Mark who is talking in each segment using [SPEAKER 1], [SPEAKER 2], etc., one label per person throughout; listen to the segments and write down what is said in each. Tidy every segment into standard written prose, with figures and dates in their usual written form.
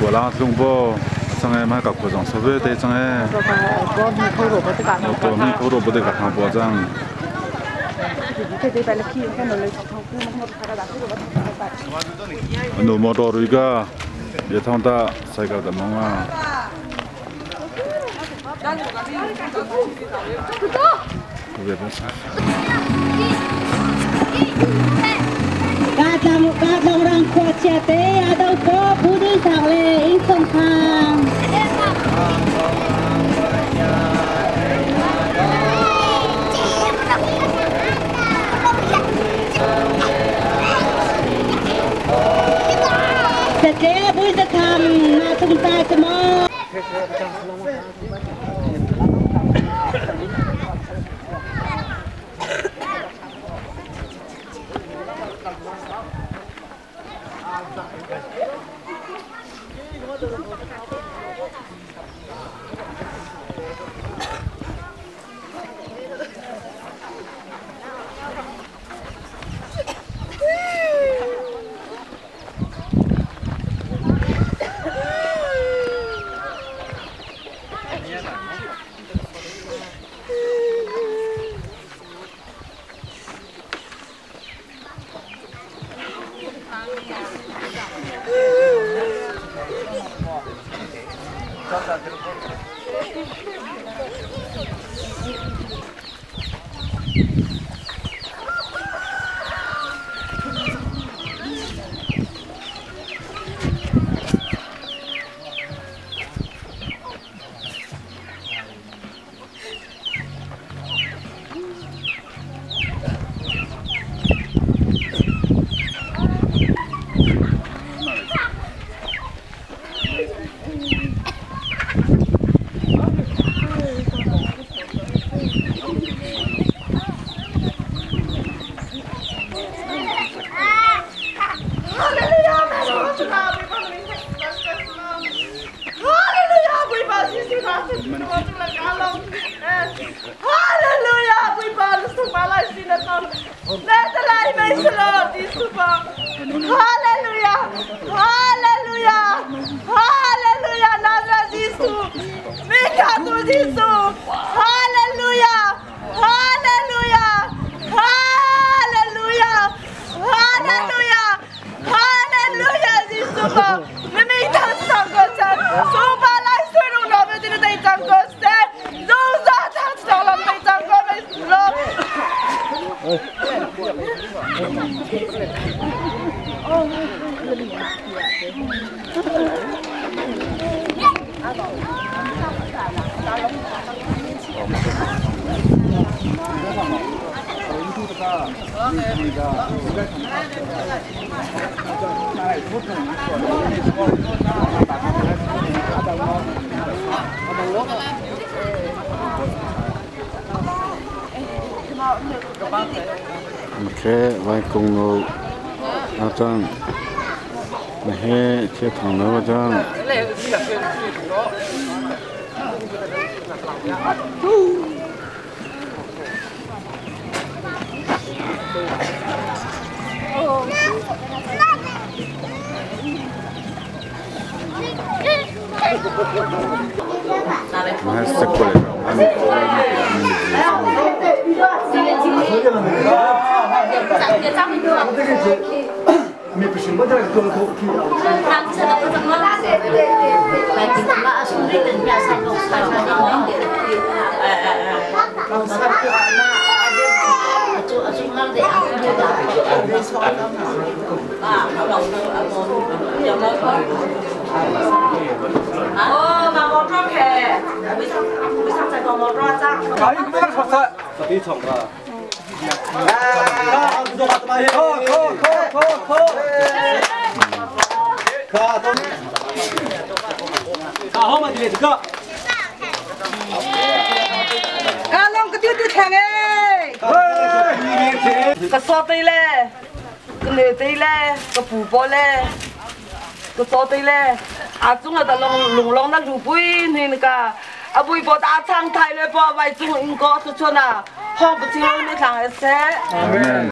[SPEAKER 1] 我拉中波，上个买个服装设备得上个。我你口都不得个汤包装。侬摩托一个，一趟大三个的忙啊。
[SPEAKER 2] Katlong kuatsiate atau po budi sangle insong kang. Sate budi kam na tungta semua.
[SPEAKER 1] Okay, vai cùng ngồi trang mẹ chia thằng nó trang mà sẽ quay
[SPEAKER 2] Ka long ka tiu tu thang e. Ka so tei le. Ka ne tei le. Ka pu po le. Ka so tei le. A chung a ta long lung long na lu pui ni na ka. A bui po ta chang thai le po vai chung in ko tu chona. Hong pa ching lo ni thang e se.
[SPEAKER 1] Amen.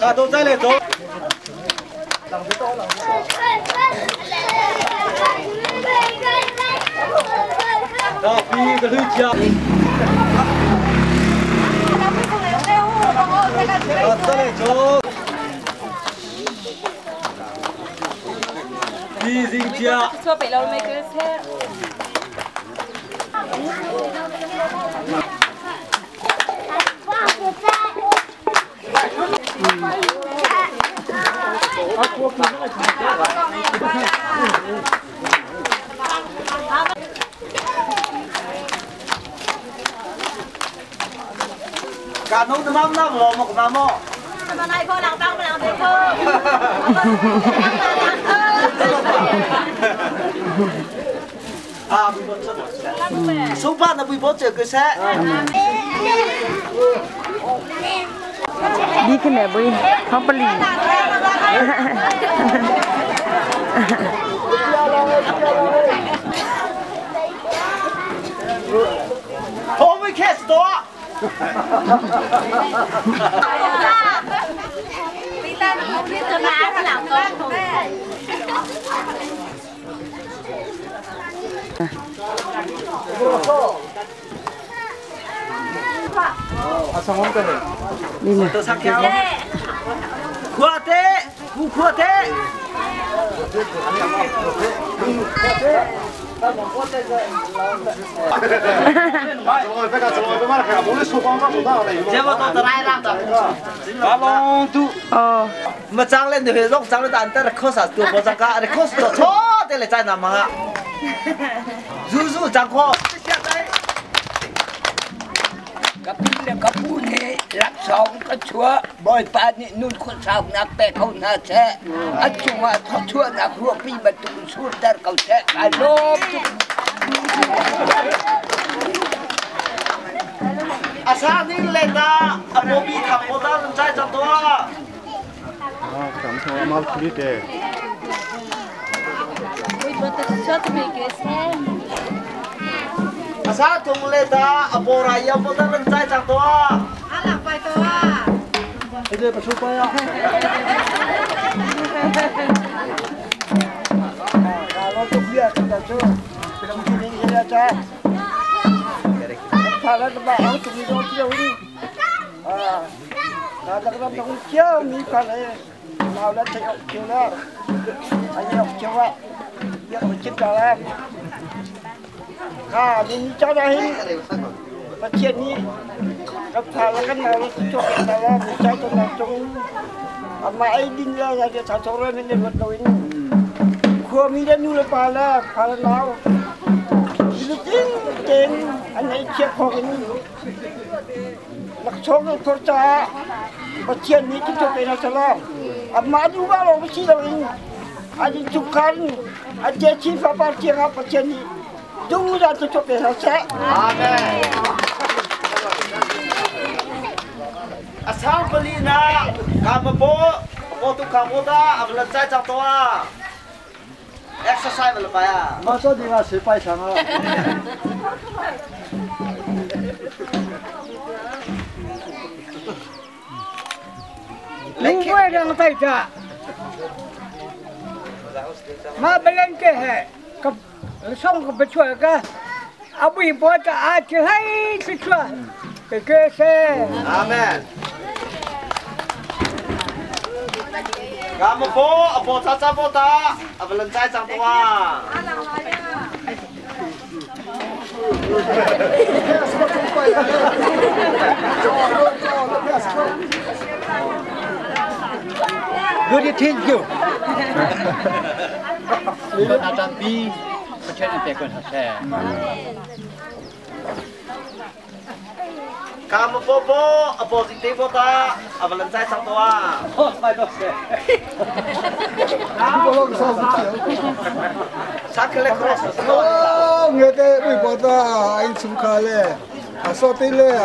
[SPEAKER 3] Ka to zai le to. Da pi ka lu chia. Ka zai le to. Pi zing chia. Cả nông từ mắm nông lò một mà mò. À, số ba là bị bố chơi cái xe.
[SPEAKER 4] Đi cái này bơi, không phải lì.
[SPEAKER 3] Không bị chết đó. Mà trăng lên thì lúc trăng lên đàn ta là khó sản từ bộ trăng cả, khó sản cho thế là trái nằm mà, rú rú trăng khó.
[SPEAKER 5] กับผู้นี้รักสองก็ชั่วบอยปานี่นุ่นคนสาวนักแต่เขาหน้าแช่อัจฉริยะเขาชั่วนักรัวปีบัตุสู้แต่เขาแช่อารมณ์
[SPEAKER 3] อาซานี่เลยตาอโมบีทำโมตาใจจับตัว
[SPEAKER 1] สามตัวมาคุยเด้
[SPEAKER 3] อาซาตรงเลยตาอโบรายโมตาใจจับตัว
[SPEAKER 2] อาหลังไปตัว
[SPEAKER 3] ไอเดี๋ยวประชุมไปอ่ะ
[SPEAKER 5] เราต้องเรียกกันเจ้าเป็นคนที่นี่จ้าพาเราไปเอาตรงนี้เที่ยวนี่เราจะต้องเที่ยวมีกันเลยเราแล้วจะเที่ยวแล้วไอ้เที่ยวว่าเรียกมันคิดกันแล้วข้านี่เจ้าได้ประเทศนี้กับพาเรากันเราจบกันแล้วเจ้าตัวเราจงอามาไอ้ดินแล้วเราจะทำอะไรไม่ได้หมดเลยครัวมีแต่นู่นเลยปลาแล้วปลาแล้วจริงจริงอันนี้เชี่ยของนี่หลักชงตัวจ้าประเทศนี้ที่จบไปแล้วสลามอามาดูว่าเราไม่ใช่เราเองอันนี้จุกันอันเจ้าชีฟ้าปาเจียงประเทศนี้ดูเราจะจบไปแล้วใช่
[SPEAKER 3] อาเมนอาซาบลีนากามโบโบตุกามโบดาอับลันใจจับตัว exercise มาเลยอ่ะ
[SPEAKER 5] มาสวัสดีมาสิไปสั่งอ่ะลุงเวรังไทยจ้ามาเบลนเกะกับส่งกับไปช่วยกันอาบุยบอตอาจจะให้ช่วยไปเกษ
[SPEAKER 3] อาเมนกามโบอโบจ้าจ้าโบตาอับลันใจจังตัว
[SPEAKER 5] ดูดิทิ้งอยู่อาจารย์ปีประเทศอันเตะกันแท้
[SPEAKER 3] Cam po po, a po dinh tế po ta, a lần sai sang toa.
[SPEAKER 5] Ờ, người ta bị bỏ ta, anh chúng khá lệ, à sao thế lệ,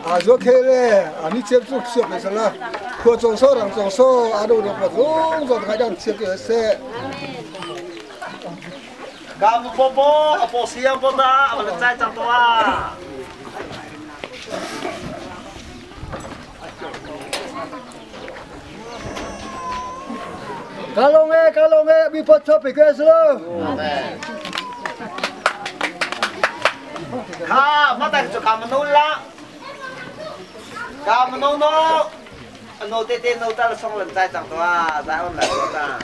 [SPEAKER 5] à zo thế lệ, à ní chép chụp chụp cái sao của trong số rằng trong số, à đâu được mà rung rồi cái đang chép cái xe.
[SPEAKER 3] Cam po po, a po siang po ta, a lần sai sang toa.
[SPEAKER 5] Cá lông nghe, bị phật cho bị quê xưa.
[SPEAKER 3] Kha, mất tay cho cá manu la. Cá manu nó, nó tê tê nó ta là xong lần tay chẳng toa, ra hơn là ta.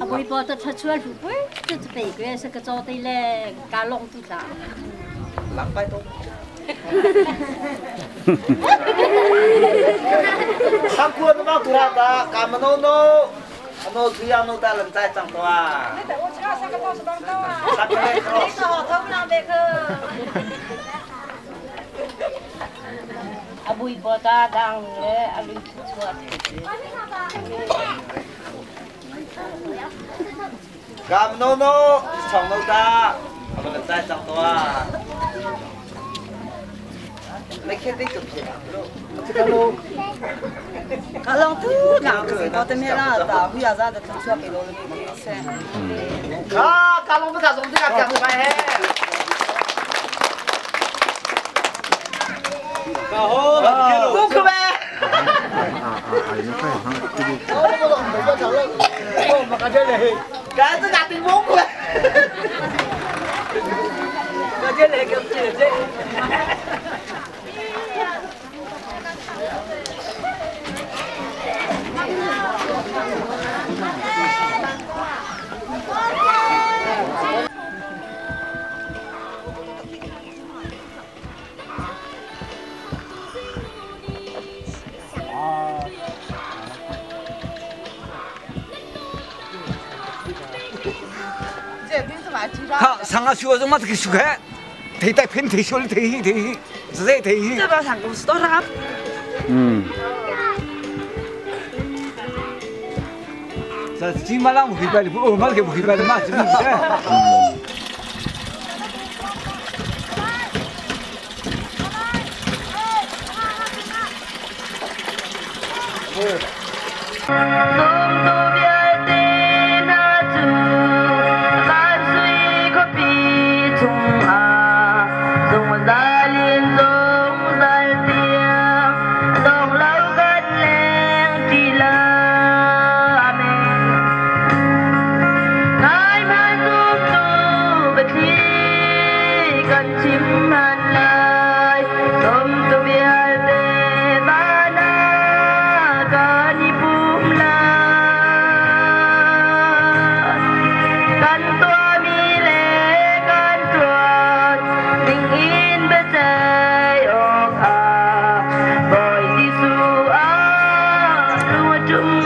[SPEAKER 6] À bùi bò ta thật chua lũ bùi, cái bị quê sẽ cái chỗ đây là cá lông tu ta.
[SPEAKER 3] Lắm bay thôi. Sang cuốn nó bao tu ta, cá manu nó, nó duy nó ta lần tay chẳng toa.
[SPEAKER 6] À bùi bò ta đang lẽ à lùi chua.
[SPEAKER 3] Cam nô nô, chồng nô ta, à lần tay chẳng toa. Lấy cái đấy chụp gì?
[SPEAKER 2] Cá lông thứ nào cái đó tên là ta huy ra được thằng xưa cái đó là cái xe.
[SPEAKER 3] À, cá lông với cả giống thế cả cả phải hết. Cá hô, cũng không bé. Cái tất cả tiếng bố của.
[SPEAKER 2] Cái này cái gì chứ?
[SPEAKER 7] 上个学生嘛，这个学开，提带喷提修的提提，直接提。
[SPEAKER 2] 这把上公司多少？
[SPEAKER 1] 嗯。
[SPEAKER 7] 这金马浪不回来的，不，马个不回来的嘛，这个。
[SPEAKER 8] Hãy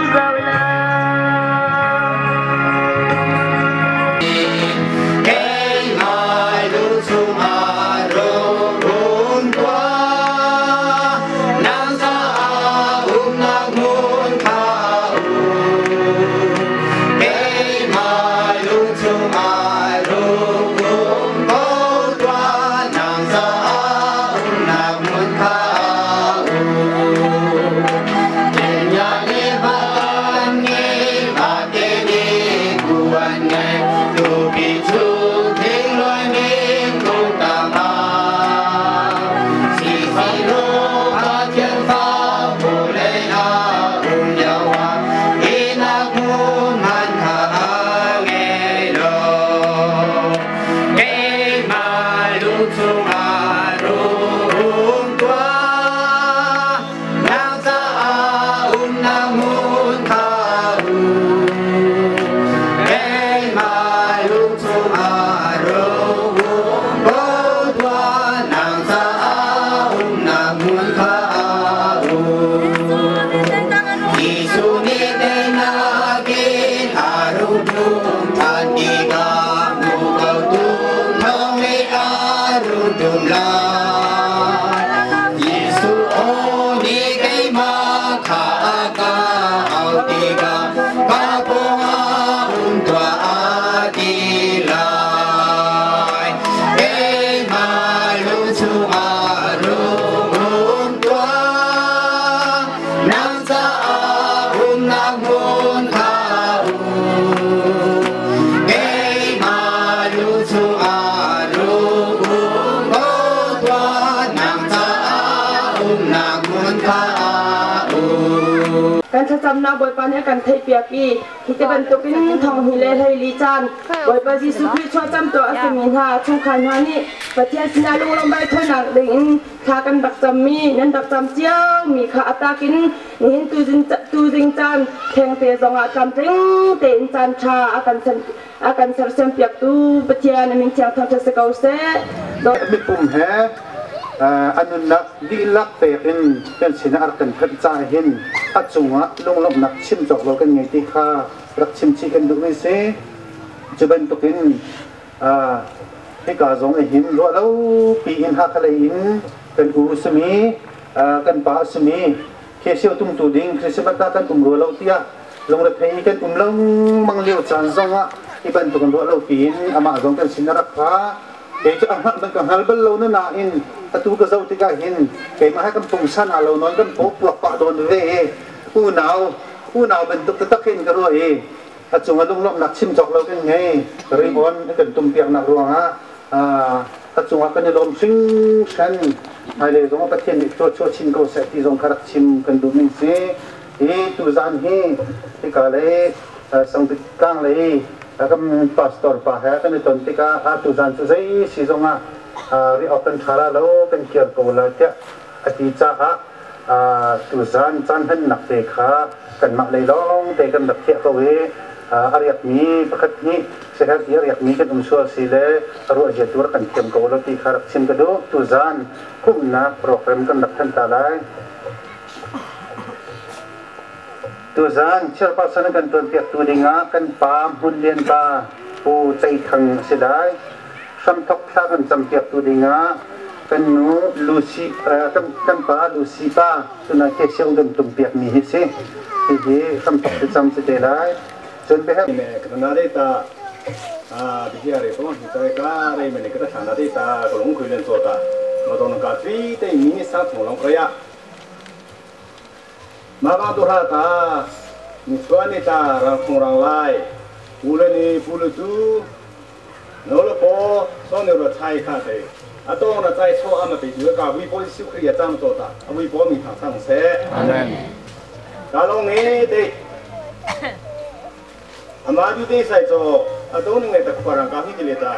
[SPEAKER 8] subscribe Thlacamnak Bawipa nih a kan theihpiak i hi ti bantukin thong hnih le 14 caan Bawipa Jesuh Khrih chuahcam tuah a simi hna chungkhar hna nih Pathian sinah lunglawm raithawinak dingin thla kan rak cammi nan rak cam ciomi kha a takin nihin tuzing caan thengte zongah tlamtling tein caan ṭha a kan sersiampiaktu Pathian a min thiang thangṭhat si ko seh.
[SPEAKER 9] Mipum he a nunnak dihlak pek in kan sinah a rak kan phanh caah hin a cungah lunglawmhnak chim cawk lo kan ngei ti kha rak chim chih kan duhmi si. Cu bantukin hika zong hin ruah lo piin Hakha lei in kan u simi kan pa simi Khesio tumtu ding Christmas ah kan um rua lo tiah lungrethei kan um lengmang lio caan zongah hi bantukin ruah lo piin amah zong kan sin a rak pha. Kei cu a hngalh kan hngal bal lo na nain atu ka zoh tikah hin keimah he kan pungsan ah lo nawn kan paw puak pah dawn ve i unau unau bantuk taktak in ka ruah i a cung ah lunglawmhnak chim cawk lo kan ngei. Ringawn kan tumpiaknak ruangah a cungah kan i lawm hringhran. Hmailei zong ah Pathian nih thluachuah chin ko seh ti zong kha rak chim kan duhmi si. Hi tuzaan hi hika lei Sangpit tlang lei kan pastor pa he kan i ton tikah tuzaan cu zei si zongah riah awk kan ṭha la lo, kan kir ko lai tiah a ti caah tuzaan caan hmannak te kha kanmah lei lawng te kan rak thiah ko i a riakmi pakhat nih seher ti a riakmi kan um sual si le a ruahzia tu rak kan thiam ko lo ti kha rak chim ka duh. Tuzaan pumhnak program kan rak thanh ta lai. Tuzaan chairperson kan tuanpiaktu dingah kan pa Hmun Lian pa Pu Cei Thang a si lai. Hramthok thla kan campiaktu dingah kan nu Lucy kan pa Lucy pa tuna Kesiong kan tumpiakmi hi si. Hihi hramthok thlacam si te lai. Cun biahem
[SPEAKER 10] ta bihiare ko hi tai ka rei mene ka thana de ta ko long khui len to ta ma don ka tri te mi sa thong long kaya ma ba tu ha ta ni chuan ni ta rang thong rang lai pu le ni pu le tu no le po so ne ro chai kha te a tong na chai cho ama pe ju ka wi po siu khri ya chang to ta a wi po mi thang thang se
[SPEAKER 1] amen
[SPEAKER 10] ka long nge te ama ju te sai cho a to ning le ta khwarang ka hi le ta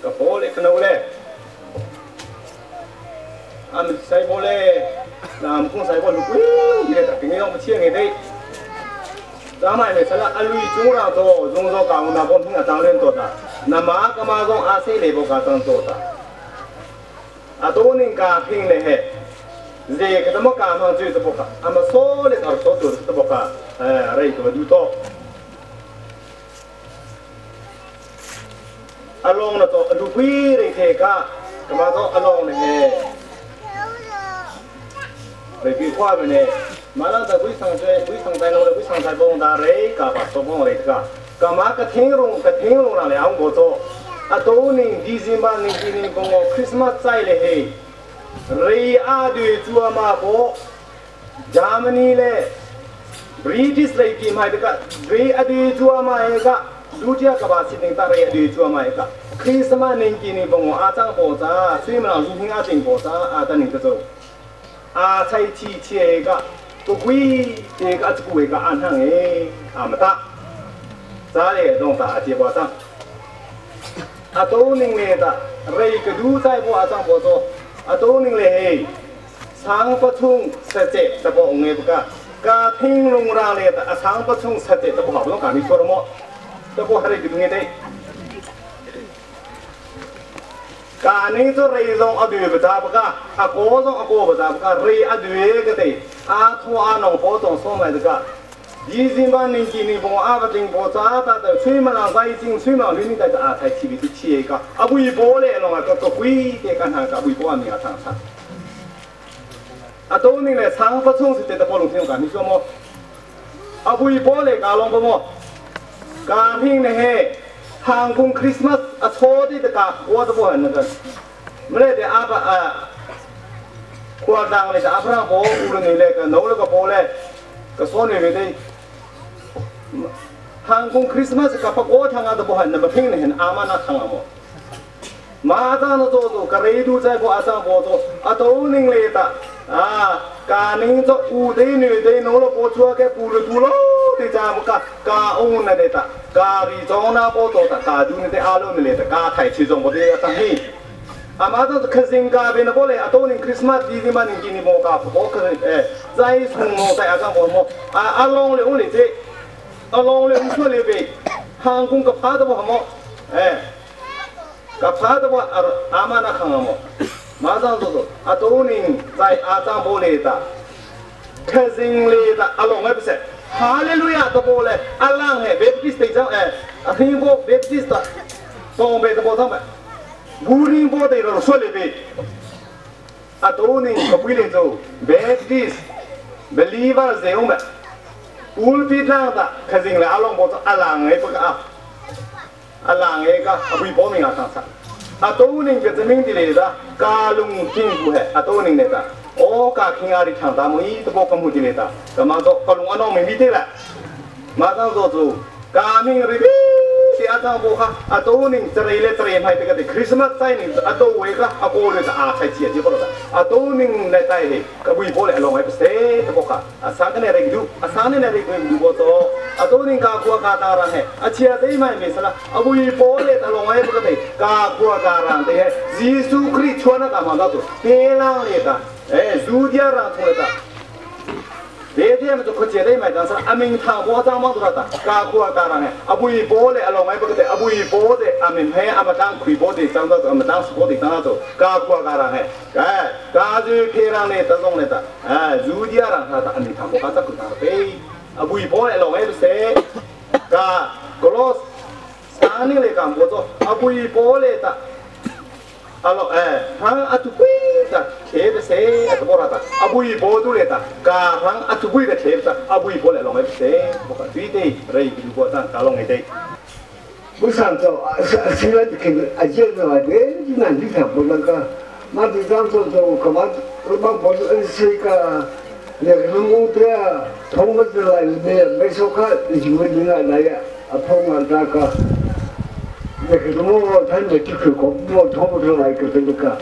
[SPEAKER 10] ka po le kno le am sai bo le nam kung sai bo lu ku le ta ke ngong chie nge te ta mai me sala alui chung ra to zong zo ka na bom hinga tang len to ta na ma ka ma zong a se le bo ka tang to ta a to ning ka hing le he ze ka ta mo ka ma ju to bo ka ama so le ka so to to bo ka rei to du to along na to lu pui rei the ka ka ma to along ne he rei pi khwa me ne ma la ta gui sang je gui sang dai lo le gui sang dai bong da rei ka ba so bong rei ka ka ma ka thing rong ra le ang bo to a to ning December ning ki ning bong Christmas chai le he rei a du chua ma bo Germany le British rei ki mai ka rei a du chua ma e ka du tia ka ba si ning ta rei a du chua ma e ka Christmas ning ki ning bong a chang bo cha sui ma lang hing a ting bo cha a ta ning ta zo a chai chi che ka ko kui te ka chu ku ka an hang e a ma ta cha le dong ta a che bo ta a to ning le ta rei ka du chai bo a chang bo to a to ning le he sang pa chung sa che ta bo nge ka ka thing lung ra le ta a sang pa chung sa che ta bo ha bo ka mi so mo ta bo ha re ki nge te ka ning cho rei zong a du ba ta ba ka a ko zong a ko ba ta ba ka rei a du ka te a tho a nong po tong so mai ka yi jin ba ning ki ning bo a ba ting bo cha ta ta chui ma lang sai jing chui ma lu ni ta a thai chi bi ti chi ka a bui bo le long a ka ko kui te ka na ka bui bo a mi a thang sa a to ning le sang pa chung si te ta bo long thing ka mi so mo a bui bo le ka long bo mo ka phing ne he ทางคงคริสต์มาสอะโชดีตะกาวัวตะบัวนั่นกันเมื่อเดี๋ยวอาปะอะขวดดังเลยจะอาพระโบอุลนี่เลยก็โน้แล้วก็โบเลยก็โซนี่ไปได้ทางคงคริสต์มาสกับพระโอทางอาตะบัวนั่นมาพิงเห็นอามานะทางอะโม马上的做做，个雷都在过阿上波做，阿都宁来的啊，家宁做五对女对弄了波出个布鲁布鲁的家么个，家翁那的的，家里装那波做的，家中的阿鲁那的，家太其中我的要上去。阿妈都是客人家边的过来，阿都宁クリスマスဒီမှာ宁今年莫家不可能哎，在从我在阿上波么，阿阿龙的屋里这，阿龙的屋出来呗，航空个趴的不好么，哎。가파도 아마나 강하모 마상도도 아도닝 자이 아장보레다 캐징레다 알롱에브세 할렐루야 도보레 알랑해 베프티스트 에 아hin보 베프티스트 pombe do 보타마 무링보데로 솔레베 아도닝 거부일에조 베프티스 believer 제오메 울피탕다 캐징레 알롱보도 알랑에 버가 알랑에가 아부이 보밍아 상사 아도닝 그证明的嘞的가룽 팅구해 아도닝네다 오가 킹아리 창다 뭐 이도 보컴후디네다 그마도 가룽 아노 미테라 마상조조 가밍 리비 아타보하 아도닝 저레일레 저레 마이테가 크리스마스 타이밍 아도 웨가 아고레다 아차이지 지보다 아도닝 레타이 가부이 보레 알롱 에프세 도보카 아상네 레기두 아상네 레기두 보도 아도닝 가구아 가다라해 아치아 데이마이 메살라 아부이 보레 알롱 에프데 가구아 가라데 지수 크리스천아 가마나도 데랑레다 에 주디아라 토레다 내대하면 그 제대로 말해서 아민타 보자마도라다 가쿠아 가라네 아부이 보레 알롱에 버데 아부이 보데 아민해 아마당 귀보데 장도 아마당 스보데 장도 가쿠아 가라네 에 가주 페랑네 따송네다 에 주디아랑 하다 아민타 보가자 그다베 아부이 보레 알롱에 버세 가 글로스 사니레 감보조 아부이 보레다 알로 에 항 아투구이다 케베세 아토보라다 아부이 보두레다 가항 아투구이다 케베사 아부이 보레 롱에세 뭐가 뒤데 레이 그리고다 가롱에데
[SPEAKER 11] 무산도 생각이 그 아지에서 와네 지난 리사 보니까 마디장도 그만 그만 보니까 내가 농구야 통과들 라이네 메소카 지문이나 나야 아퐁한다가 내가 너무 다니면 지키고 뭐 도움을来 그러니까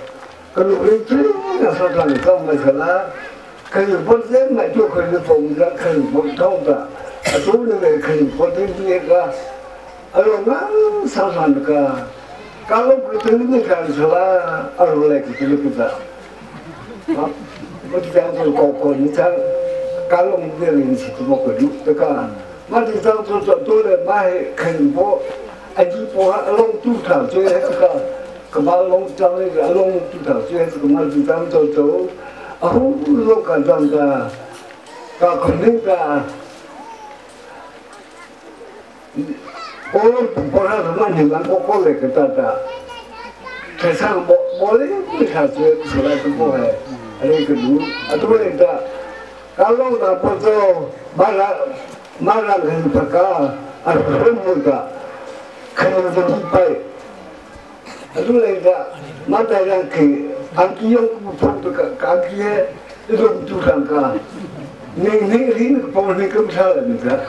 [SPEAKER 11] 그 우리 집에서 사는 거 그래서 벌써 맞죠 그래서 봉자 그 보통다 돈을 그 보통 중에가 얼마나 사사니까 깔로 그 듣는 가서라 얼마나 그 듣는다 뭐 장소 고고 니자 깔로 문제는 있지 뭐 그러니까 말이 장소 돈을 많이 큰뭐 아직 뭐 long 2 这个个马龙张那个龙2这个马就张走走，啊呼龙干张的，搞肯定的，我不让他们你们我过来个大大，这上我我那不啥子出来都不会，那个路啊都那个，搞龙的不走，马上马上给他搞，啊很不个。可能拜，그러니까 마다랑 그 안기용 부분도 안기에 이런 두상가 냉냉 보는 검사입니다.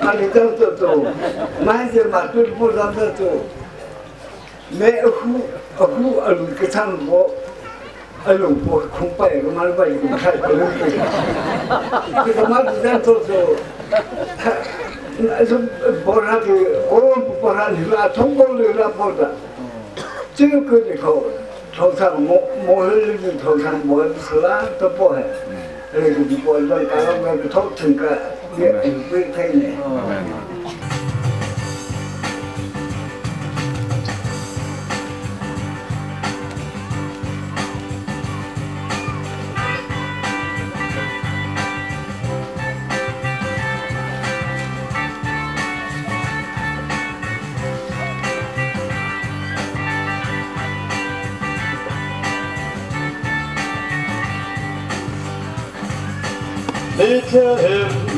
[SPEAKER 11] 마리장도 마이제 마tul 보장도 내 후, 후 알고 그 뭐 알고 뭐 공파에 그 말봐 이거 잘 그래서 마리장도 뭐라도 그런 뭐라도 통보를 보다 지금 그리고 조상 뭐 흘리는 조상 뭐 슬라 또 뭐해 그리고 뭐 이런 다른 거 통증가 이게 되네.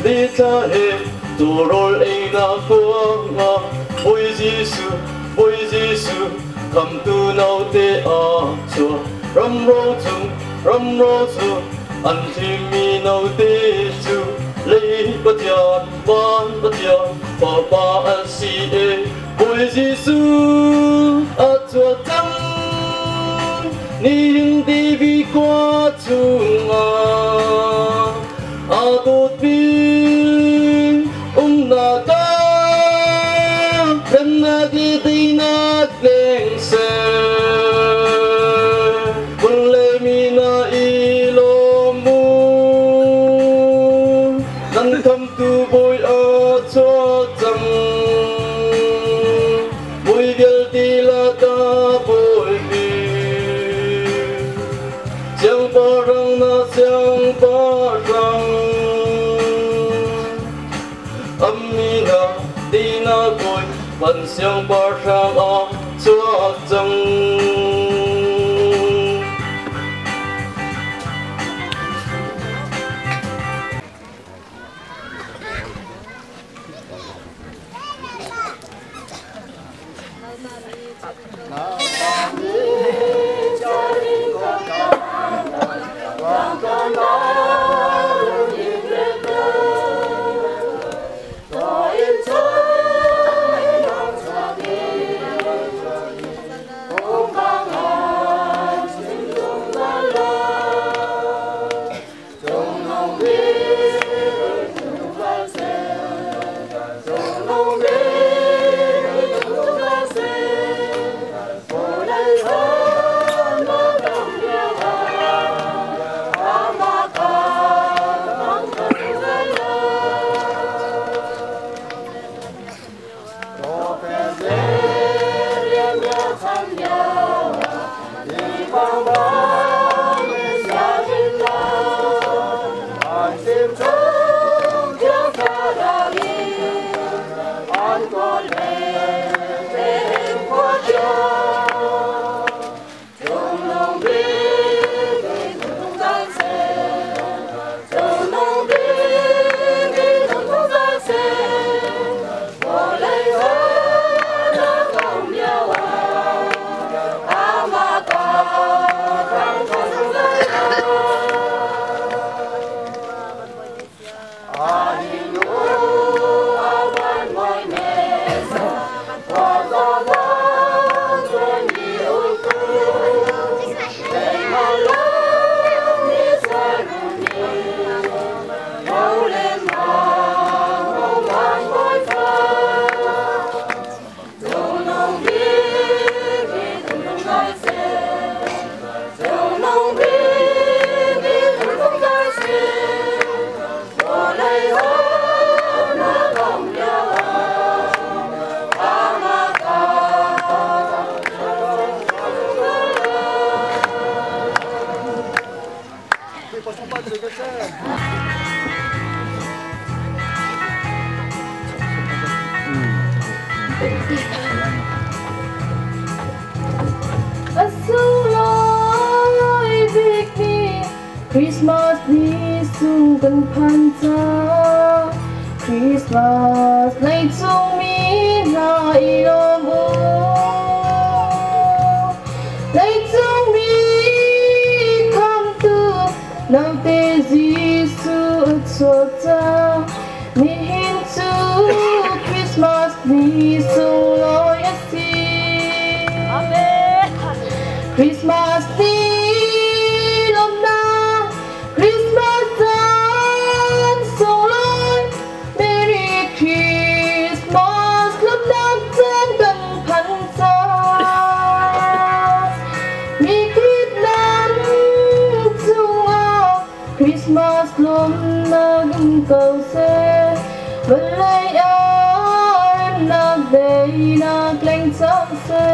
[SPEAKER 12] Bethlehem, turol ina kuanga, Oi Jesu, come to now te a chua, ram ro chu, an thi mi nau te chu, lei patian, van patian, pa pa a si e, Bồi Giêsu ở chùa trắng ni đi vi qua chung à đột bi na ta em na đi đi na lên xe quân lê mi na y lo mu năn thầm tu bồi ở chùa trắng bồi việt đi là ta bồi bi chẳng bỏ răng na chẳng bỏ răng amina đi na côi vẫn xiang bỏ răng ở chùa trắng.
[SPEAKER 8] Christmas ni sung kan phan cha Christmas lấy chung mi na i lo mu lấy chung mi kham tu nang te Giêsu cho cha ni hin chu Christmas ni sung loi si. Amen. Christmas ni Christmas lom na gum cầu xe vẫn lấy em na về na lanh trong xe.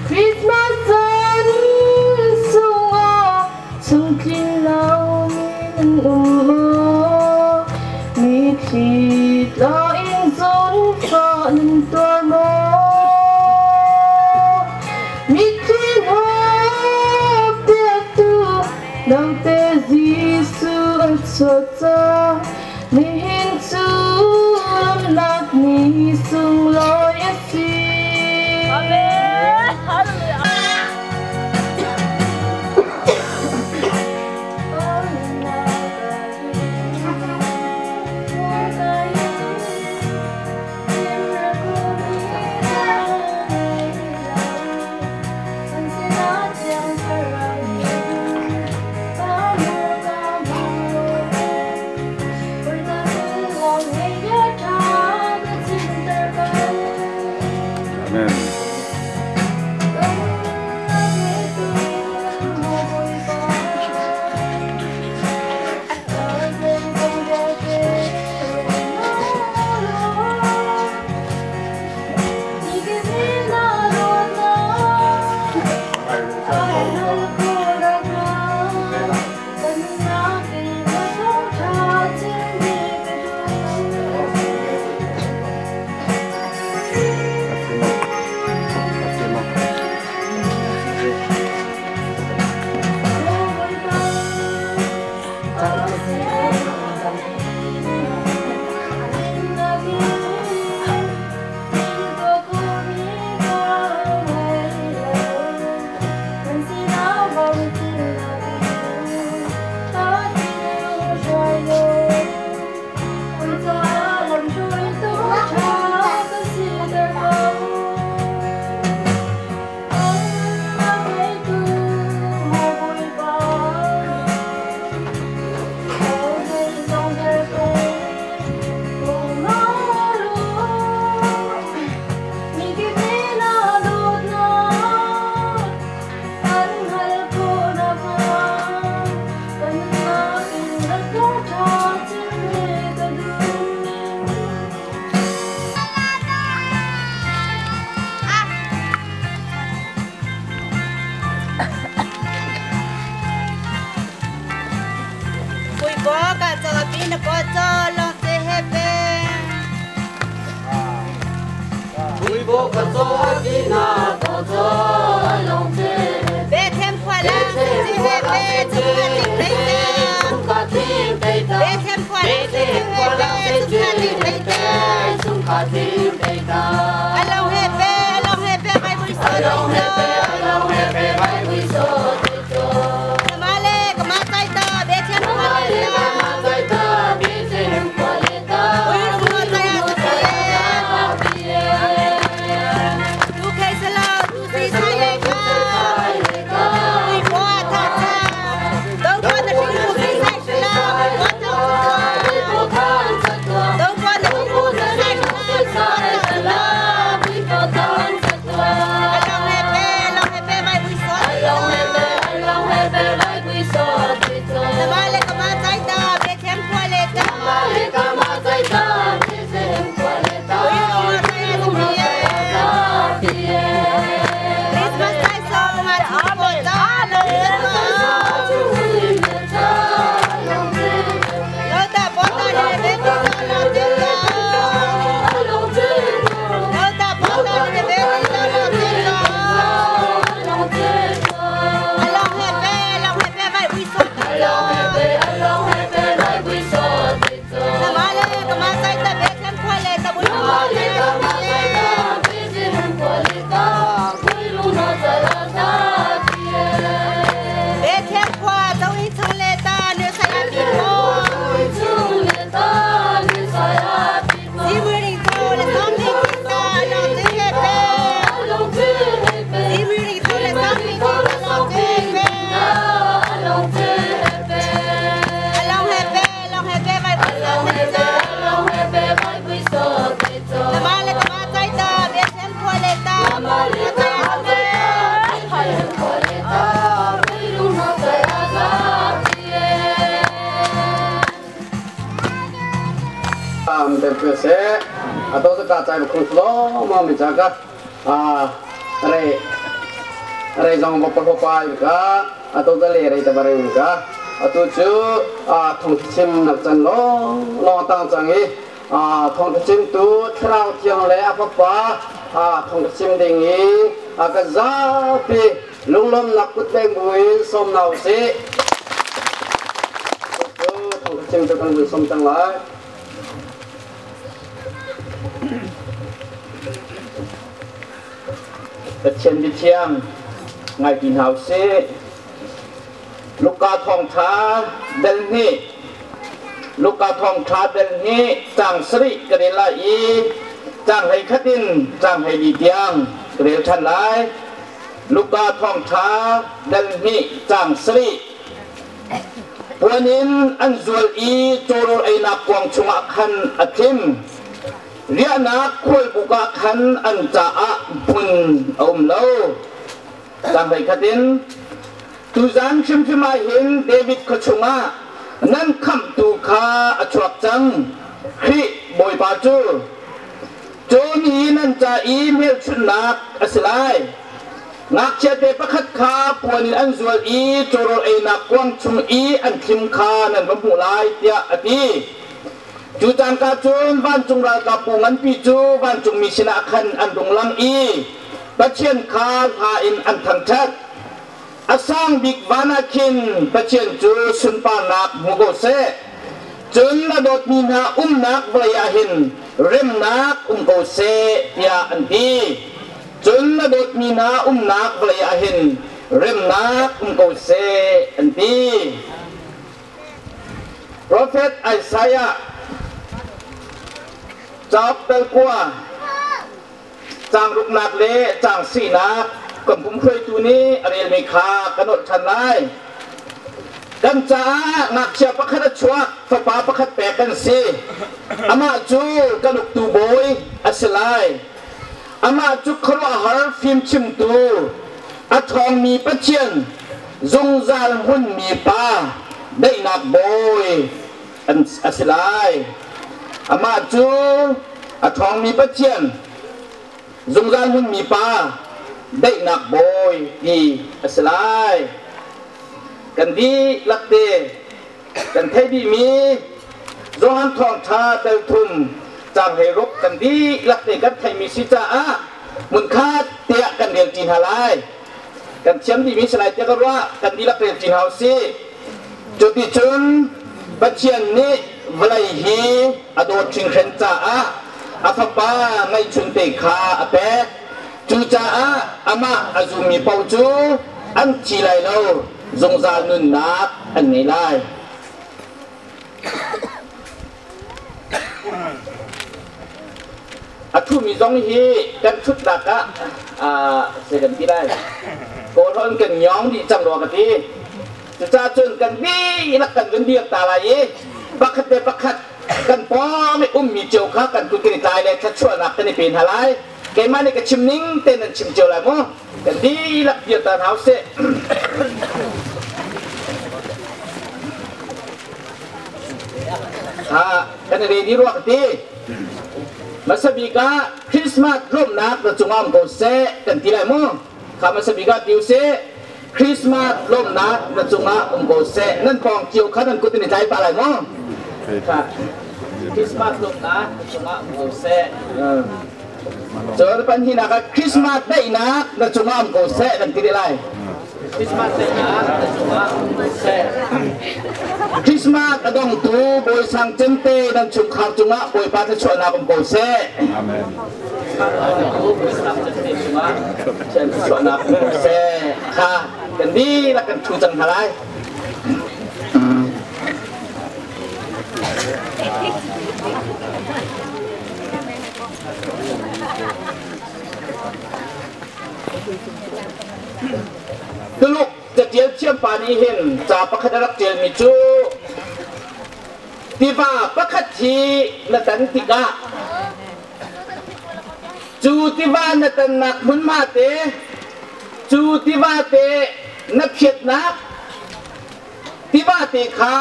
[SPEAKER 8] Christmas sun sung a chung khi lao mi mơ mi khi lo in zon pha nên tua mơ mi khi nang te Giêsu cho ta ni hin chu lam nak ni sung loi si.
[SPEAKER 2] Amen. Hallelujah.
[SPEAKER 13] Se atau tu kacai bukan lo mau menjaga ah re re jong bapak bapak juga atau tu le re tabar juga atau tu ah thong chim nak chan lo lo tang changi ah thong chim tu trao tiang le apa pa ah thong chim ding ah ka zapi lung lom nak kut beng buin som nau se tu thong chim tu kan som tang lai. Pathian bithiang ngai tin hau se Luka thong tha bel ni Luka thong tha bel ni chang sri karela i chang hai khatin chang hai li tiang rel than lai Luka thong tha bel ni chang sri puanin an zual i chorol ai nak kwang chunga khan athim ria na khual buka khan an cha a bun om lo chang hai khatin tu zan chim chima hin David kho chunga nan kham tu kha achuak chang khri boi pa chu choni nan cha i mel chun nak aslai ngak che te pakhat kha puanin an zual i chorol ei nak kwang chung i an thim kha nan ba mu lai tia ati chu chan ka chun van chung ral ka pu ngan pi chu van chung mi sina khan an dong lang i pathian kha ha in an thang that asang big vana khin pathian chu sun pa nak mugo se chun na dot mi na nak vlaya hin rem nak ko se tia an ti chun na dot mi na nak vlaya hin rem nak ko se an ti Prophet Isaiah chapter kwa chang ruk nak le chang si nak cầm cũng khơi tu ni ariel mi kha kanot than lai kan cha ngak chia pakhat chuak fa pakhat pe kan si ama chu kanuk tu boy aslai ama chu khro har phim chim tu a thong mi pathian zung zal hun mi pa dei nak boy an aslai ama chu a thong mi pathian zung zal hun mi pa dei nak boy ti aslai kan di lakte kan thei bi mi zohan thong tha tel thum chang he rok kan di lakte kan thei mi si cha a mun kha tia kan rel tin halai kan chiam di mi slai tia ka wa kan di lakte tin hau si chu ti chun pathian ni vawlei hi a dawt hringhren caah a Fapa ngeihchunte kha a pek. Cucaah amah a zummi paoh cu an thi lai lo, zungzal nunnak an ngei lai. A ṭhumi zong hi kan ṭhutnak ah zei kan ti lai, kawlhawn kan nyawng dih cang rua ka ti. Cucaah cun kan dihlak kan vun dir ta lai i pakhat le pakhat kan pawng i ummi cio kha kan kut kan i tlai le thluachuahnak kan i pe hna lai. Keimah nih ka chim ning tein nan chim cio lai mu. Kan dihlak dir ta hna usih. Kan i ready rua ka ti. Hmasa bik ah Christmas lawmhnak na cungah um ko seh kan ti lai mu. Kha hmasa bik ah ti usih. Christmas lawmhnak na cungah um ko seh. Nan pawng cio kha nan kut in i tlai pah lai mu. Christmas lawmhnak na cungah um ko seh. Cun panhihnak ah Christmas daihnak na cungah um ko seh kan ti rih lai. Christmas daihnak na cungah um ko seh. Christmas a dongtu Bawi Sang Cemte nan chungkhar cungah Bawipa thluachuahnak um ko seh.
[SPEAKER 1] Amen.
[SPEAKER 13] Christmas a dongtu Bawi Sang Cemte cungah thluachuahnak um ko seh. Kha kan dihlak kan ṭhu cang hna lai. Tuluk catial thiampa nih hin ca pakhat a rak ṭialmi cu tiva pakhat hi na tan tikah cu tiva na tannak hmunhma te, cu tiva te na phiatnak tiva te kha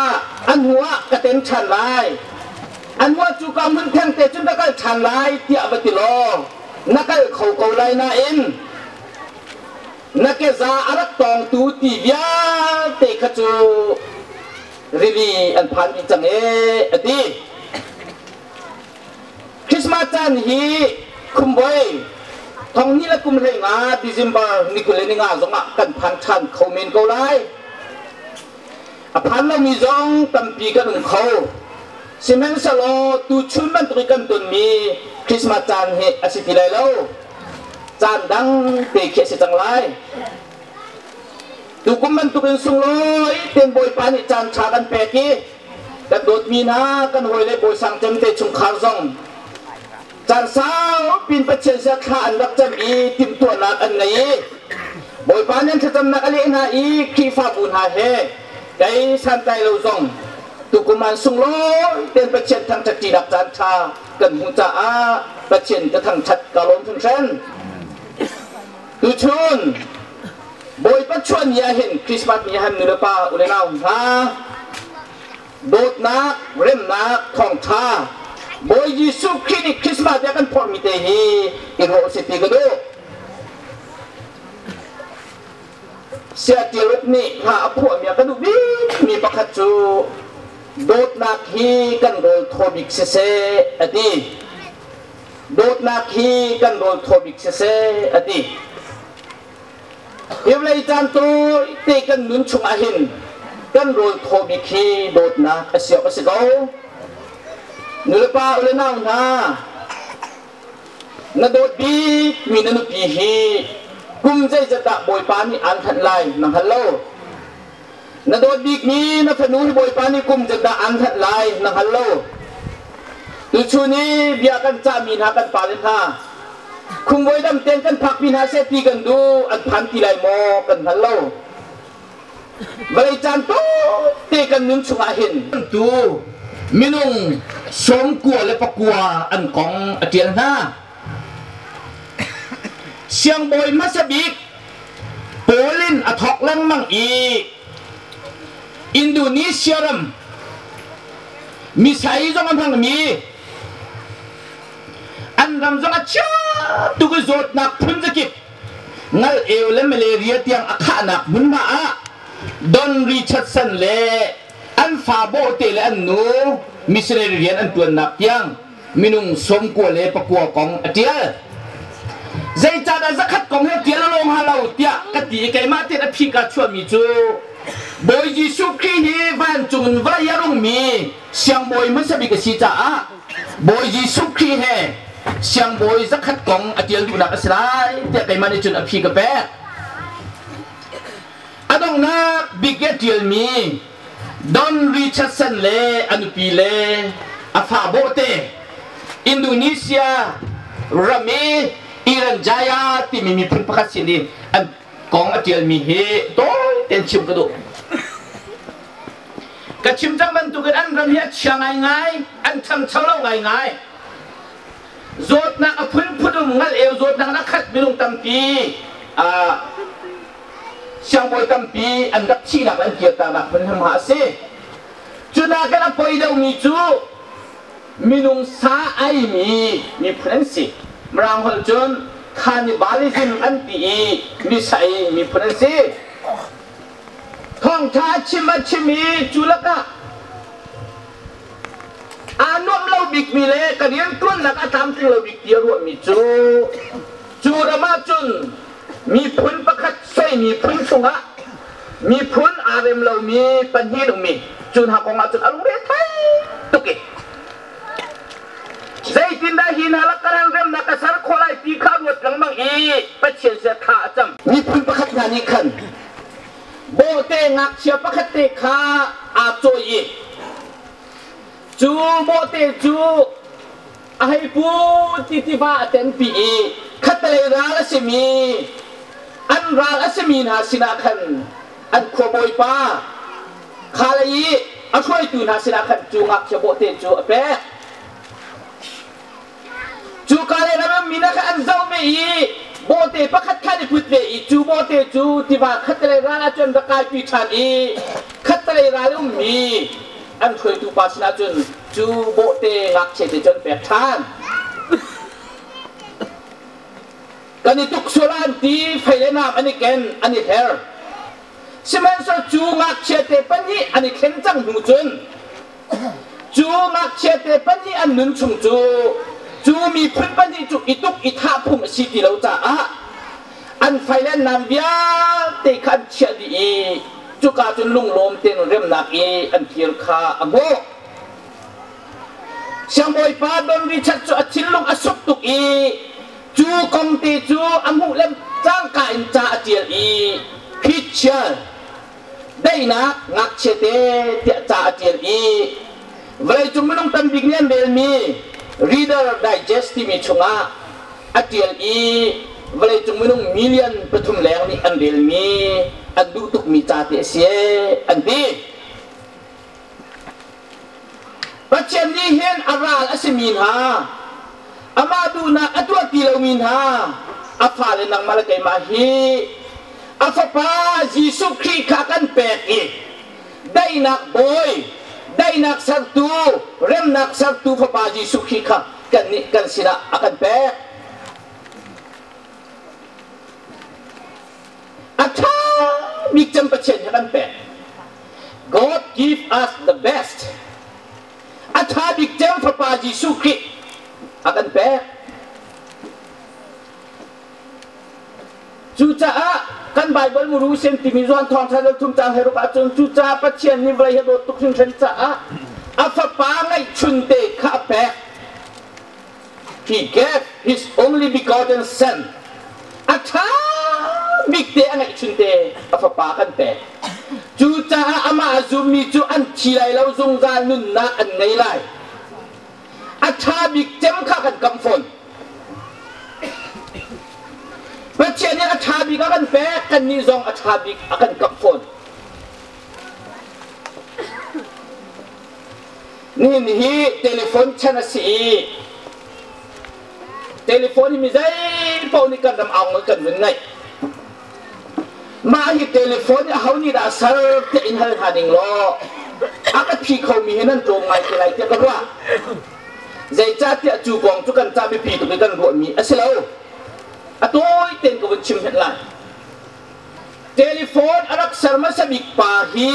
[SPEAKER 13] an hnu ah ka ten ṭhan lai, an hnu ah cuka hmun theng te cun ka kal ṭhan lai tiah va ti law na kal kho ko lai nain na keza a rak tawngtu ti vialte kha cu rili an phan dih cang ee a ti. Christmas caan hi khumvoi thong hnih le kum 15 December ni 25 zongah kan phan ṭhan kho men ko lai. A phan lomi zong tampi kan um kho. Sihmanhsehlaw tuchun bantuk i kan tonmi Christmas caan hi a si ti lai lo. Caan dang te khi a si cang lai. Tukum bantukin sunglawi tein Bawipa nih caan ṭha kan pek i kan dawtmi hna kan hawile Bawi Sang Cem te chungkhar zong caan sau pin Pathian sia thla an rak cam i timhtuahnak an ngei i Bawipa nih an thlacamnak a leh hna i Khrihfabu hna he kei santlai lo zong tukum an sunglawi tein Pathian thangṭhat ṭinak caan ṭha kan hmuh caah Pathian ka thangṭhat ka lawm hringhran. Tuchun Bawipa chuah ni ah hin Christmas ni ah hin nu le pa u le nau hna dawtnak, remnak, thawngṭha Bawi Jesuh Khrih nih Christmas ah kan phorhmi te hi i ruah usih ti ka duh. Saya Tiruk nih hla a phuahmi ah ka duh bikmi pakhat cu dawtnak hi kan rawl thaw bik siseh a ti. Dawtnak hi kan rawl thaw bik siseh a ti. Hi vawlei caan tawite kan nun chungah hin kan rawl thaw bik hi dawtnak a si awk a si ko. Nulepa u le nau hna, na dawt bikmi na nupi hi kum zeizat dah Bawipa nih aan thanh lai na hngal lo. Na dawt bikmi na fanu hi Bawipa nih kum zat dah aan thanh lai na hngal lo. Tuchun i bia kan cahmi hna kan pale hna, khumvoi dam tein kan phakpi hna seh ti kan duh, an phan ti lai maw kan hngal lo. Vawlei caan tawite kan nun chungah hin tu minung 99 an kong a ṭial hna. Siangbawi hmasa bik Paul in a thawk lengmang i Indonesia ram misai zong a hmangmi an ram zong a chia tuk i zawtnak phun zakip ngal eu le malaria tiang a khahnak hmunhma ah Don Richardson le an fa bawhte le an nu missionary rian an tuannak tiang minung 99 kong a tial. Zeicahdah 100 kong he tial a lawng ha lo tiah ka ti i keimah tein a phi ka chuahmi cu Bawi Jesuh Khrih hi vancung in vawlei a rungmi siangbawi hmasa bik a si caah Bawi Jesuh Khrih he siangbawi zakhat kong a tial duhnak a si lai tiah keimah nih cun a phi ka pek. A donghnak bik i a tialmi Don Richardson le a nupi le a fa bawhte Indonesia ram i Iran Jaya timi miphun pakhat sin i an kong a ṭialmi hi tawi tein chim ka duh. Ka chim cang bantukin an ram hi a chia ngaingai, an ṭhangcho lo ngaingai. Zawtnak a phunphun um ngal eu zawtnak in a khat minung tampi siangbawi tampi an rak thihnak an kirternak hmunhma a si. Cu nakin a poi deuhmi cu minung sa aimi miphun an si. Mirang holh cun cannibalism an ti i misa ei miphun an si. Thawngṭha a chim a chim i cu lakah aa nuamh lo bikmi le ka rianṭuannak a tlamtling lo bik ti a ruahmi cu cu ram ah cun miphun pakhat soi miphun chungah miphun aa rem lomi pahnih ummi cu hna kong ah cun a lungre thei tuk i zeitindah hi hna lak kan remnak ka ser khawh lai ti kha ruat lengmang i Pathian sia thla a cam. Miphun pakhat hna nih khan bawhte ngakchia pakhat te kha aa cawi i cu bawhte cu a hei pu ti tiva a tenpi i khattelei ral a simi an ral a simi hna sinah khan an khuabawipa kha lei i a hruaitu hna sinah khan cu ngakchia bawhte cu a pek. Cu ka le ram mi kha an zoh ve i bawhte pakhat kha an i put ve i cu bawhte cu tiva khattelei ral ah cun rak kaipi ṭhan i khattelei ral ummi an hruaitu pa sinah cun cu bawhte ngakchia te cu an pek ṭhan. Kan i tuk sual ah an ti, fei le nam an i ken, an i hler. Sihmanhsehlaw cu ngakchia te pahnih an i thlen cang hnu cun Cu ngakchiate pahnih an nun chung cu cu miphun pahnih cu i tuk i thah phung a si ti lo caah an fai le an nam vialte kha an chiah dih i cuka cun lunglawm tein remnak i an kir kha a hmuh. Siangbawipa Don Richard cu a thinlung a suk tuk i cu kong te cu a hmuh le cangka in ca a ṭial i Christian daihnak ngakchia te tiah ca a ṭial i vawleicung minung tambik nih an relmi Reader Digest timi chungah a ṭial i vawleicung minung million pathum leng nih an relmi an duh tukmi ca te a si an ti. Pathian nih hin a ral a simi hna, amah duhnak a tuah ti lomi hna, a fale nangmah le keimah hi a fapa Jesuh Khrih kha kan pek i daihnak bawi, daihnak sertu, remnak sertu fapa Jesuh Khrih kha kannih kan sinah a kan pek. A ṭha bik cem Pathian hi kan pek. God give us the best. A ṭha bik cem Fapa Jesuh Khrih a kan pek. Cucaah kan Baibal muru sem timi Johan thawngṭha dal thum caang heruk ahcun cucaah Pathian nih vawlei hi a dawt tuk hringhran caah a Fapa ngeihchunte kha a pek. He gave his only begotten son. A ṭha bik te a ngeihchunte a fapa kan pek. Cucaah amah a zummi cu an thi lai lo zungzal nunnak an ngei lai. A ṭha bik cem kha kan kam fawn. Pathian nih a ṭha bik a kan pek, kannih zong a ṭha bik a kan kamh fawn. Nihin hi telephone chan a si i telephone hi mi zei paoh nih kan ram aung kan vun ngaih. Mah hi telephone hi aho nih dah ser tiah in hal hna ning law a ka phi khomi hi nan tlawm ngai te lai tiah ka ruah. Zeicahtiah cu kong cu kan ca biapi tuk i kan ruahmi a si lo. A tawi tein ka vun chim hmenh lai. Telephone a rak ser hmasa bik pa hi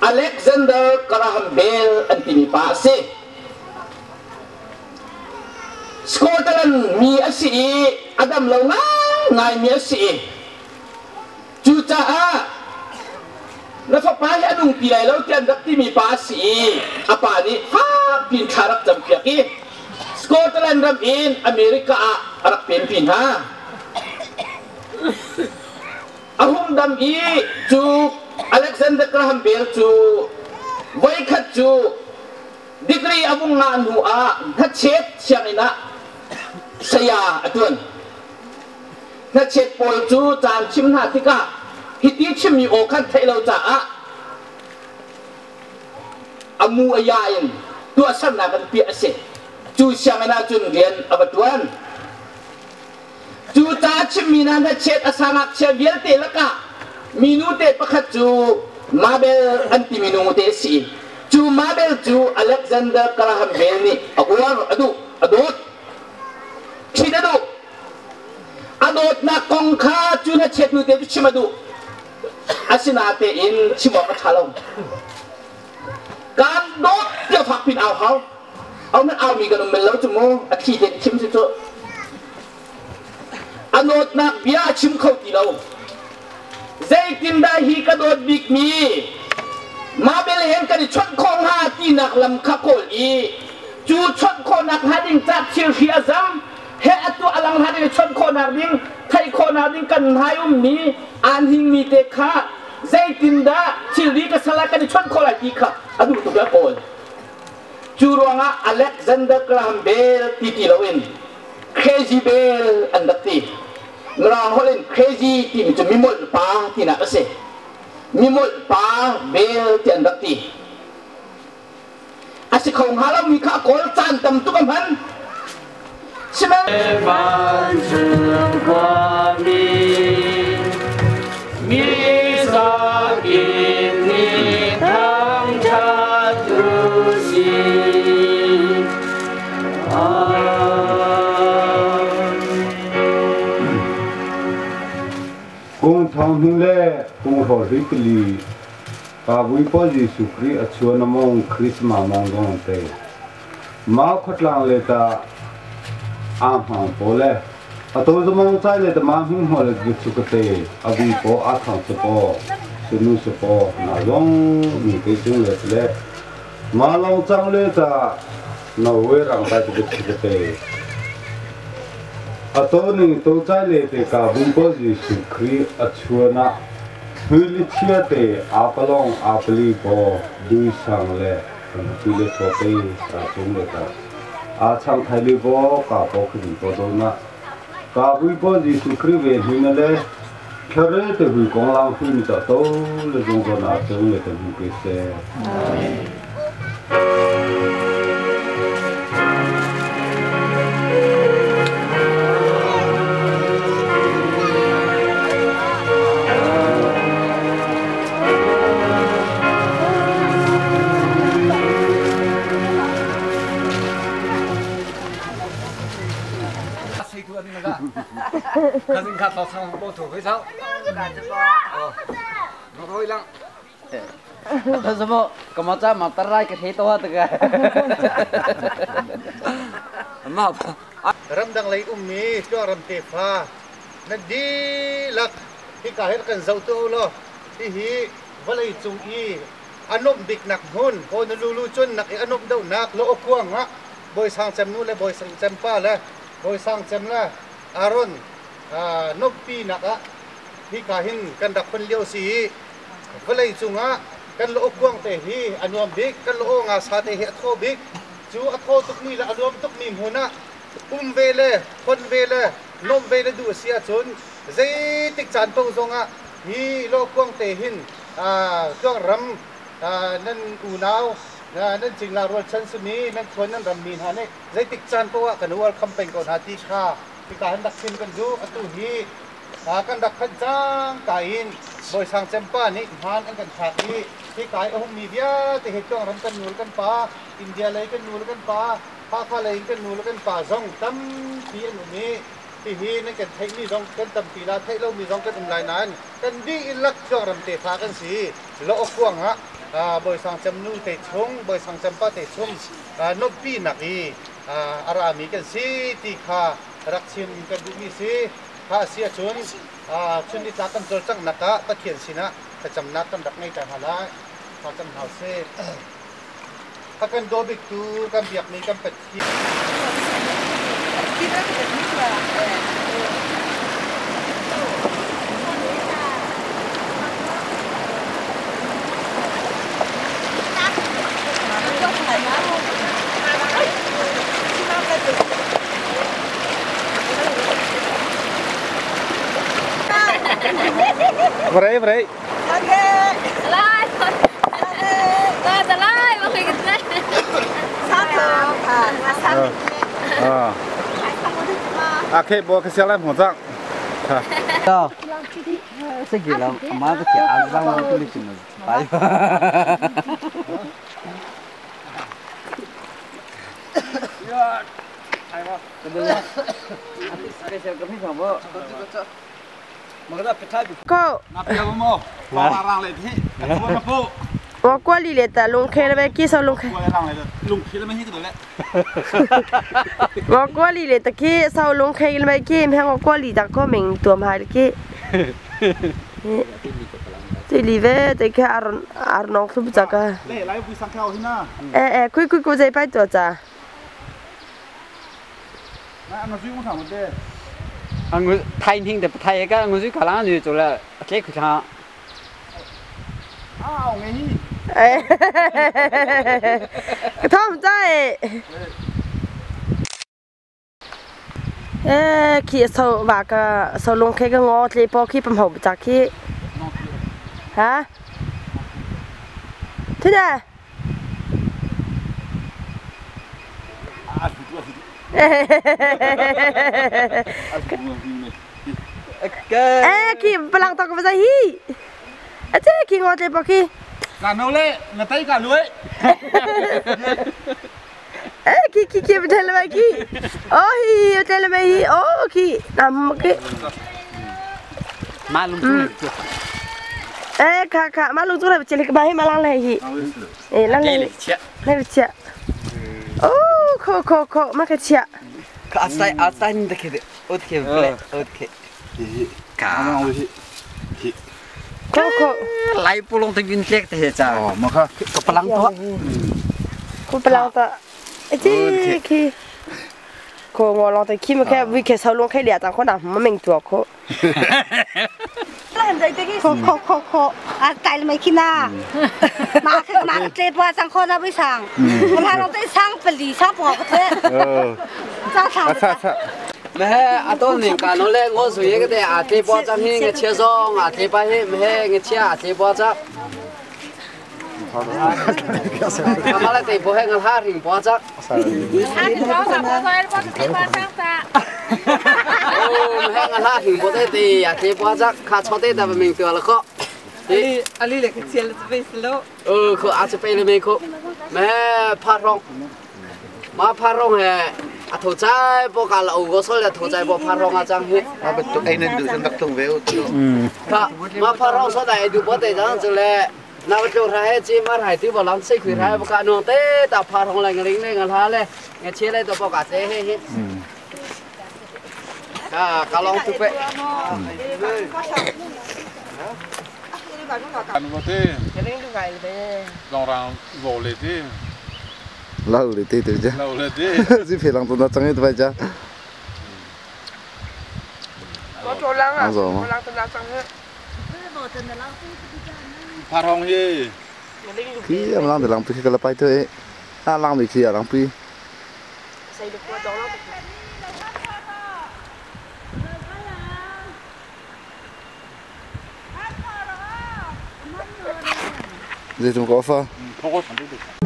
[SPEAKER 13] Alexander Graham Bell an timi pa a si. Scotland mi a si i a dam lo ngai. Ngai mi a si. Cucaah na fapa hi a nung ti lai lo tiah an rak timi pa a si i a pa nih fak piin thla rak campiak i Scotland ram in America ah a rak penpi hna. A hung dam i cu Alexander Graham Bell cu voikhat cu degree a vung ngah hnu ah hnachet sianginn ah saya a tuan. Hnachet pawl cu caan chim hna tikah hiti chimmi aw khan theih lo caah a mu a ya in tuahsernak an piah a si. Cu sianginn ah cun rian a va tuan. Cu ca chimmi hna hnachet a sa ngakchia vialte lakah minu te pakhat cu Mabel an timi nu te a si. Cu Mabel cu Alexander Graham Bell nih a uar, a duh, a dawt. Ṭhit a duh. A dawtnak kong kha cu hnachet nu te cu chim a duh. Asinatein chim awk a ṭha lo. Kaan dawt tiah fak pin au hau. Au nan aumi kan um bel lo cu mu. A thi tein chim si cu. A dawtnak bia a chim kho ti lo. Zeitindah hi ka dawt bikmi Mabel hen kan i chawnh khawh hnga tinak lam kha kawl i cu chawnh khawhnak hnga ding ca thilhri a zam he atu a lang hnga ding chawnh khawhnak ding theih khawhnak ding kan hnai ummi aan hingmi te kha zeitindah thilri ka sal ah kan i chawnh khawh lai ti kha a duh tuk a kawl. Cu ruangah Alexander Graham Bell ti ti loin Crazy Bell an rak ti. Mirang holh in crazy timi cu mimolh pa tinak a si. Mimolh pa Bell ti an rak ti. A si kho hnga lomi kha a kawl caan tam tuk a hman. Sihmanhsehlaw
[SPEAKER 14] Vancung khuami mi zakip nih thangṭhat u sih.
[SPEAKER 15] Kung thong hning le kung hro hri pali ka vui pawl Jesuh Khrih a chuan a mong Christmas mong dong te. Ma khuatlang le ta a hmang pawl le a to zamong chai le ta ma hming hmo le chu ka te a vui po a thang se po sunu se po na zong mi te chung le le ma long chang le ta Norway rang tai te chu ka te a to ning to chai le te ka bum po Jesu Khrih a chuana huli chia te a palong a pali po dui sang le tu le so te ka chung le ta a chang thai le bo ka po khri po do na ka bui po Jesu Khrih ve hi na le thlare te hui kong lang hui mi ta to le zong zo na chung le kan hu ke se. Amen.
[SPEAKER 9] Ramdang lei ummi Tluangram tefa nan dihlak hika hin kan zoh tuah u law hihi vawlei cung i a nuamh biknak hmun Honolulu cun nak i a nuamh deuhnak Lawkuang ah Bawi Sang Cem nu le Bawi Sang Cem pa le Bawi Sang Cem le Aaron nuamhpinak ah hika hin kan rak hun lio si i vawlei cungah kan lawkuang te hi a nuam bik, kan law nga sa te hi a thaw bik. Cu a thaw tukmi le a nuam tukmi hmun ah um ve le hon ve le nuamh ve le duh a si ahcun zeitik caan paoh zongah hi lawkuang te hin Tluangram nan unau nan cingla rualchan simi nan khuan nan rammi hna nih zeitik caan paoh ah kan welcome peng ko hna ti kha hika hin rak chim kan duh. Atu hi kan rak phanh cangka in Bawi Sang Cem pa nih hmaan an kan thlak i hika i a ummi vialte hi Tluangram kan nu le kan pa, India lei kan nu le kan pa, Hakha lei in kan nu le kan pa zong tampi an um i hihi nan kan theihmi zong kan tampi la, theih lomi zong kan um lai nain kan dihlak Tluangram tefa kan si. Lawkuang ah Bawi Sang Cem nu te chung, Bawi Sang Cem pa te chung nuamhpinak i a rami kan si ti kha rak chim kan duhmi si. Ha sia chun a chun ni tla kan chol chang naka Pathian sina ka chamna kan rak ngai ta hala ka cham hau se ka kan do bik tu kan biak ni kan Pathian
[SPEAKER 1] Bray bray.
[SPEAKER 16] Lại. Ta lại mà khi cái
[SPEAKER 1] à. À khi bố cái xe lại một dạng.
[SPEAKER 7] 야. 새끼랑 엄마가 이렇게 안 상황 돌리지는 바이. 야. 아이고. 근데 스페셜 커피 좀 뭐.
[SPEAKER 8] Cô. 我过里来的，龙开了呗，介绍龙开。我过里来的，介绍龙开了呗，介骗我过里的，个名多嘛的介。这里呗，这个阿阿农是不咋个？哎哎，快快过来摆多咋？
[SPEAKER 7] 啊，我太听的不太个，我就搞那女做了，这可长。
[SPEAKER 9] 啊，我你。
[SPEAKER 8] 哎，他们在。哎，去收那个收龙开个我这包去不好不咋去。啊？对的。哎，去不让到个不在去，哎，这去我这包去。
[SPEAKER 9] cả nấu lệ, là tay cả lưới.
[SPEAKER 8] Ê, kì kì kì bên đây là mấy kì. Ôi, bên đây là mấy ô kì, nằm một cái.
[SPEAKER 7] Má lung tung.
[SPEAKER 8] Ê, khá khá, má lung tung là chỉ là cái bài mà lang này gì. Ê, lang này. Này bị ô, khô khô khô, má cái chè.
[SPEAKER 7] 아싸 아싸인데 걔 어떻게 그래 어떻게. 가.
[SPEAKER 8] Koko.
[SPEAKER 7] Lai pulong te bin tlek te cha.
[SPEAKER 1] Oh, maka
[SPEAKER 7] ko palang to.
[SPEAKER 8] Ko palang to. Ê ki. Ko ngo long te ki ma ka wi ke sau long kai lia tang ko na ma meng tua ko.
[SPEAKER 6] Ko ko ko ko. À tại là mấy khi na. Mà cái mà cái qua sang kho na với sang. Mà nó tới sang phải lì sang bỏ cái thế. Sang sang.
[SPEAKER 7] mẹ à tôi nhìn cả nó lên ngó suy cái đấy à thế bao trăm hiện cái chia xong à thế ba hiện mẹ cái chia à thế bao trăm mà lại thì bố hiện cái hai hình bao trăm mẹ cái hai hình bao thế thì à thế bao trăm khá cho thế là mình tự là khó
[SPEAKER 2] thì ali là cái chia là phải slow
[SPEAKER 7] ừ khó à phải là mình khó mẹ phát rong mà phát rong hè à thổ trái bộ cả là ugo sol là thổ trái bộ phá rong à chăng hết
[SPEAKER 9] mà bật tụi anh nên tự dân đặc thùng về
[SPEAKER 7] mà phá rong số này đủ bộ để rằng là nào chỗ ra hết chỉ mà hải tiêu vào lắm xây khuyến hai bộ cả nông tế tập phá rong lại người lính này người thà lên người chia lên tập bộ cả thế hết hết à cả long tụi vậy
[SPEAKER 17] lâu để tê từ chứ chỉ phải làm tuần trắng hết vậy chứ
[SPEAKER 8] à
[SPEAKER 17] khi em làm thì làm phi cái là bay thôi à làm thì khi làm phi gì chúng có pha
[SPEAKER 6] Hãy subscribe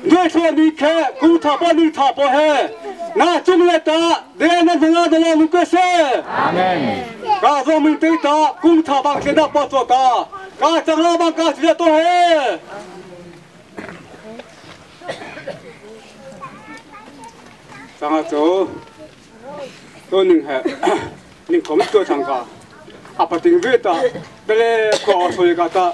[SPEAKER 18] 对错你看，公他不你他不嘿，那中来打，别那那那那那个谁？
[SPEAKER 1] 阿门。
[SPEAKER 18] 家中民对打，公他帮现在不做打，家长老帮家直接都嘿。张阿祖，都宁海，你可没做长家，阿不定位打，别来搞所以个打。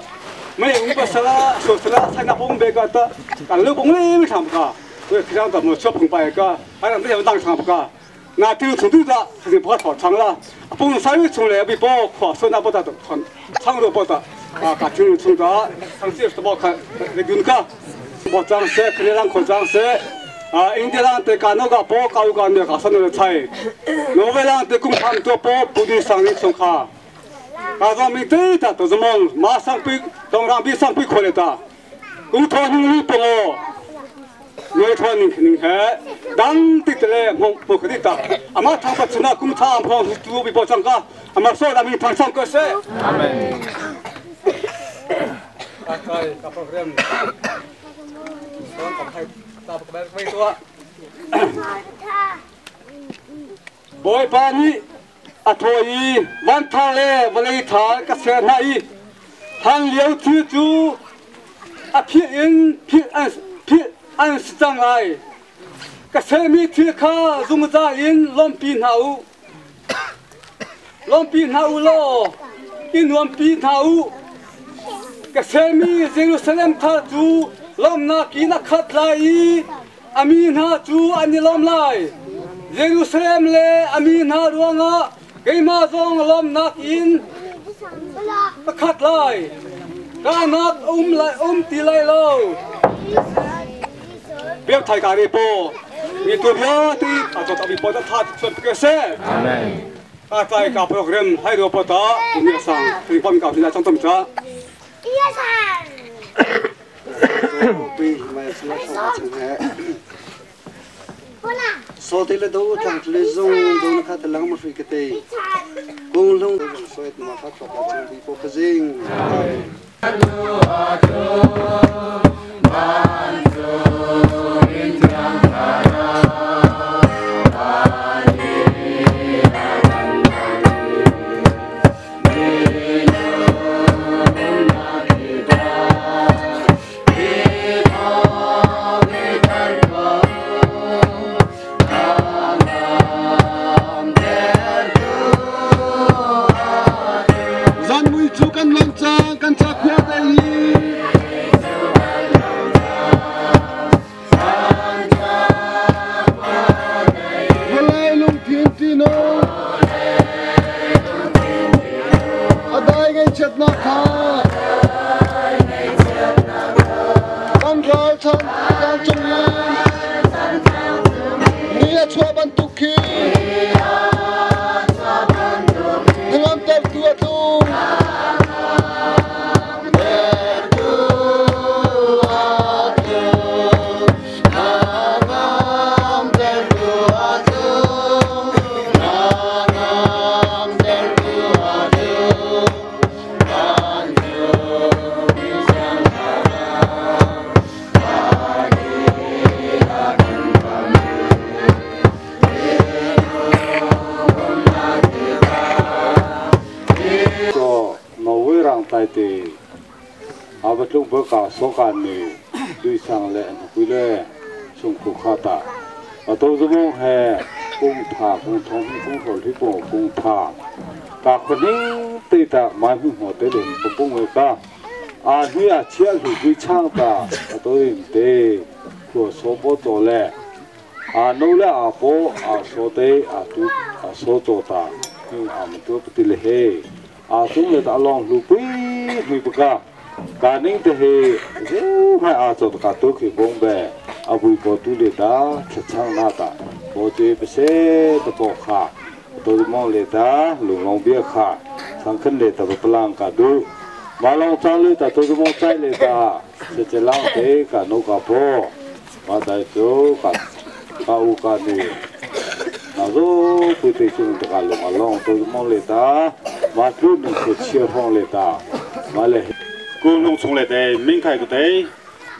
[SPEAKER 18] 没有不是啦，说是啦，菜那崩别个的，但老公嘞没唱不个，所以平常咱们小碰白个，还没有当唱不个，那丢成都的，肯定不好唱了，崩三月从来被包括说那不得唱，唱都不得，啊，他听从的，唱这是不看，那个个，我张些，肯定让可张些，啊，印第安的干那个包搞个那个啥那个菜，挪威人的工厂都包不对上的从卡。阿张明对的都是忙，马上被当然比上被可来的，我托你不我，我托你肯定还，当地的嘞我不可以的，阿妈他不吃那工厂旁都被保障个，阿妈说他们堂上个谁？
[SPEAKER 1] 阿门。
[SPEAKER 18] 大概个 program， 说个大不个没多。boy 把你。阿托伊，万他嘞，万里他个山那伊，汉流之主，阿撇因撇安撇安是障碍，个山米铁卡容在因乱变好，乱变好咯，因乱变好，个山米耶路撒冷他主，乱那吉那卡来伊，阿米那主安尼乱来，耶路撒冷嘞阿米那罗啊。给马中ลนักอินประคัดไล่กานักอุ้มไล่อุ้มตีไล่โลเบี้ยไทยการีโปมีตัวเบี้ยที่อาจจะมีโปรทัดส่วนเกษตรอาใจกับโปรแกรมให้ดูโปรต่อมีสั่งถึงความกับที่น่าจ้องตุ้มจ้า
[SPEAKER 11] ปีไม่สมัครso te le do tang le zong do na kha te lang ma fri ke te kung long so et ma kha ka chang bi po khajing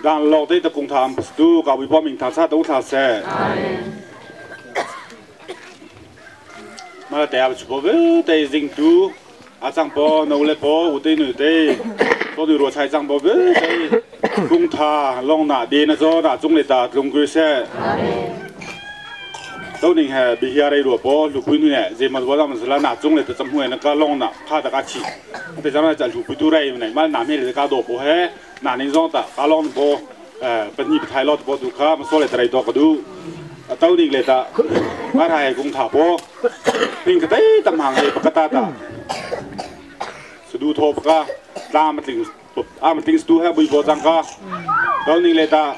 [SPEAKER 1] Dan lok te ta kung tham tu ka wi po ming tha sa tu tha se ma te a chu po ve te jing tu a chang po no le po u te nu te to du ro chai chang po ve te kung tha long na de na zo na chung le ta tlung ku se tàu ninh hè bị hiare rồi bỏ lục bùi này giờ mà bỏ ra mình là nã chung này từ chấm huệ nó cá long nã khá ta cá chỉ bây giờ nó chả lục bùi tu đây này mà nã mê là cá đồ bỏ hè nã ninh rong ta cá long bỏ bên nhị thái lót bỏ đủ khá mà số lại trai đó cái đủ tàu ninh lại ta mà hai cũng thả bỏ ninh cái đấy tầm hàng này bắt ta ta đủ thô cá làm mà tính à mà tính đủ hè bùi bỏ răng cá tàu ninh lại ta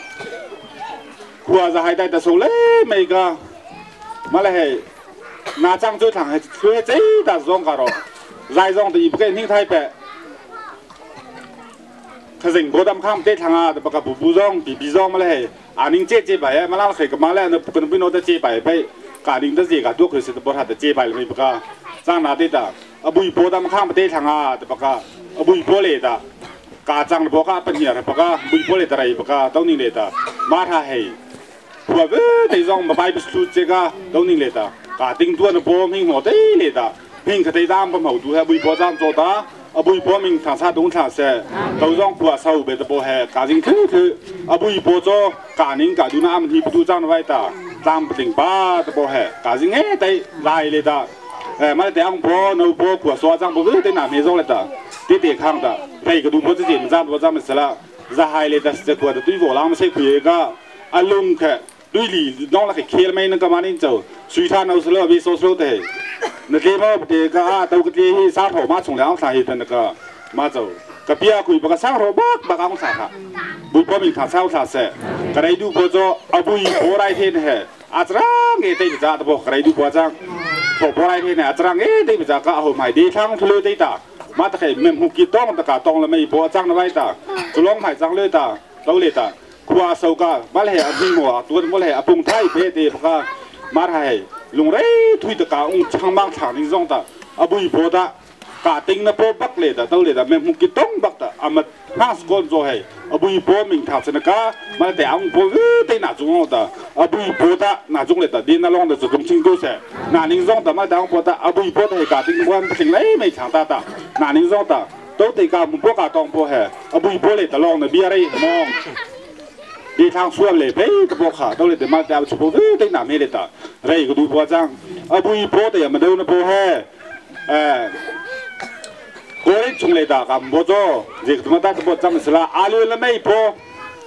[SPEAKER 1] qua ra hai tay ta số lấy mấy cái mà lại na chang chơi thằng hay chơi chơi ta zong cả rồi lại zong thì cái ninh thay bè cái gì bố đam kham tết thằng à bắt cả bù bù zong bị bị zong mà lại à ninh chơi chơi bài mà làm cái mà lại nó cũng bị nó ta chơi bài bài cả ninh ta gì cả đuốc rồi sẽ bố hạt ta chơi bài mình bắt cả chang na tết ta à bùi bố đam kham tết thằng à bắt cả à bùi bố lệ ta cả chang bố cả bên nhà bắt cả bùi bố lệ ta rồi bắt cả tao ninh lệ ta mà tha hay 我们得让我们不输这个都能来的，家庭多的保命好得来的，命可得当不好多还不保障做的，啊不保命长沙东长沙，都让国手别的保还家庭去去，啊不保做家庭家都那俺们不都长的外的，长不定吧的保还家庭哎得来来的，哎嘛得按保那保国说长不得那没做来的，得得看的，每个都保自己们长不长么事了，这还来的是国的对我啷么谁亏个，啊龙克。对里弄了个开门那个嘛你走，水他那是了被收收的，那这么这个啊，都个这沙头嘛从两上的那个嘛走，个边可以把个沙头把把个啥哈，不不明他沙啥噻，个来都不做，啊不一过来天嘿，啊这样给对不着，不个来都不张，头过来天呢，啊这样给对不着个后买的汤出来对的，嘛他个面糊几当的个当了没不张的外的，就拢买张来的，都来的。qua sâu cả mà lại ăn mùa tuần mà lại ăn bông thái bé thì cả mà lại lùng đấy thui tất cả ông chang mang thằng đi rong ta à bùi bò ta cả tính nó bò bắc lệ ta tao lệ ta mình một cái tông bắc ta à mà hang con rồi hay à bùi bò mình thảo xem cả mà để ông bò tới nào chúng ta à bùi bò ta nào chúng lệ ta đi na long ta chúng chính đôi xe nào ninh rong ta mà để ông bò ta à bùi bò ta cả tính quan tính lấy mấy thằng ta ta nào ninh rong ta tao thì cả một bò cả tông bò hè à bùi bò lệ ta long là bia đây mong đi thang xuôi lệ bé cái bộ khả đâu lệ để mà đào chụp bộ tới nằm hết ta đây cái đuôi bộ răng à bùi bộ thì mà đâu nó bộ hè à cố chúng lệ ta cầm bộ cho gì chúng ta bộ răng là alu là mấy bộ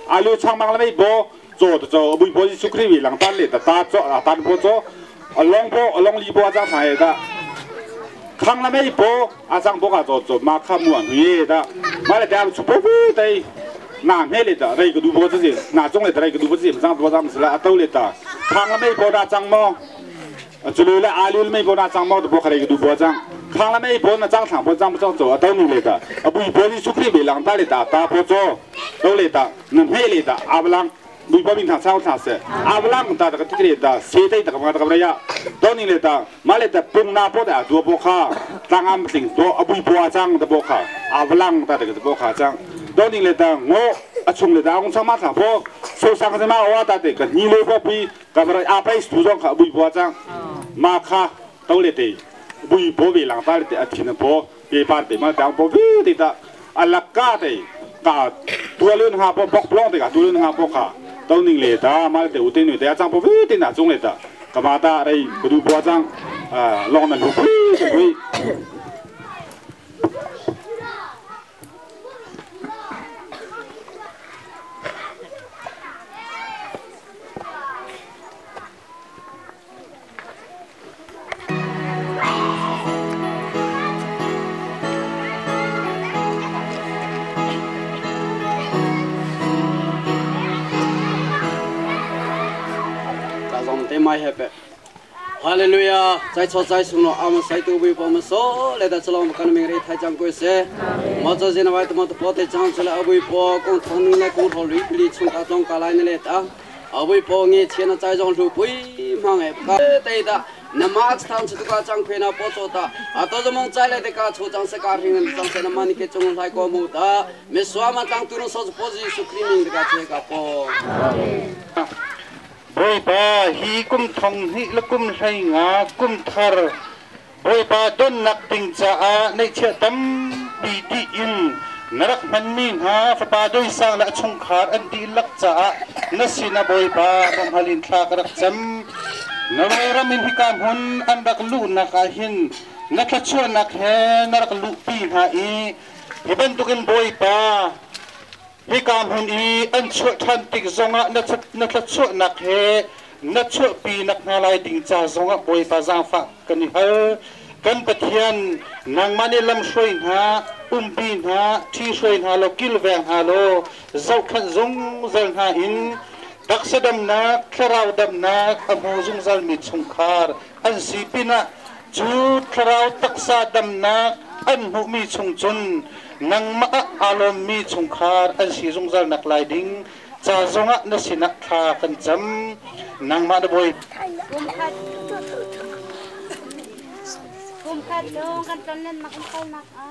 [SPEAKER 1] alu chang mang là mấy bộ cho cho bùi bộ chỉ sukri vì lăng tan lệ ta ta cho à tan bộ cho long bộ long li bộ răng phải ta khang là mấy bộ à răng bộ cả cho cho mà khăm muộn huế ta mà lại đào chụp bộ đây那那里的那个都不自己，那种的那个都不自己，上多上是了，都里的，看了没波那张毛，就留了阿留没波那张毛都不可那个都不张，看了没波那张长波张不张走，都努力的，啊不波你出去别让大里的大波走，都里的，能配里的阿不让。不波明堂超啥事，阿不让大这个地里的，谁在这个嘛这个呀？都你里的，马里的蹦那波的多波卡，张俺们顶多阿不波张的波卡，阿不让大这个波卡张。当年来的我啊，从来的我上马场坡，受伤个嘛我打的个尼罗波比，个么阿贝斯装个微波张，马卡都来的，微波为两打的啊，听的波，别把的嘛两波的的，阿拉嘎的，嘎多伦哈波波波的个多伦哈波卡，当年来的马的有的女的张波的哪种来的，个马打的个都波张，啊，浪那路飞飞。
[SPEAKER 7] mai happy Hallelujah 在错在送了阿们赛都为我们说来到这了我们看明日太讲过些毛主席那外头毛的波的讲出来阿维波共同来共同绿里从大中过来那来的阿维波你钱了在中路不忙哎对的 Na ma thang chu ka chang khwe na po cho ta a to jomong chai le de ka chu chang se ka ring chang se na ma ni ke chung lai ko mu ta me swa ma tang tu no so po ji su kri ming de ka che ka po
[SPEAKER 9] boi pa hi kum thong hi la kum hlai nga kum thar boi pa don nak ding cha a nei che tam pi ti in narak man mi ha fa pa doi sang la chung khar an di lak cha a na sina boi pa ram halin thla ka rak cham narai ramin hi kam hun an rak lu nak a hin na thla chu nak he narak lu pi ha i hiban tukin boi pa hi kam hun i an chu than tik zonga na na thla chu nak he na chu pi nak na lai ding cha zonga boi pa jang fa kan hal kan pathian nang mani lam shroi na umpi na thi shroi na lo kil veng ha lo zau khan zong zal na in taksadam na tharau dam na amu zung zal mi chungkhar an si pina chu tharau taksa dam na an mu mi chung chun nang ma alom mi chungkhar an si zung zal nak lai ding cha zonga na sinak tha kan cham nang ma da boi
[SPEAKER 6] kum khat chung kan ton len mak kal nak a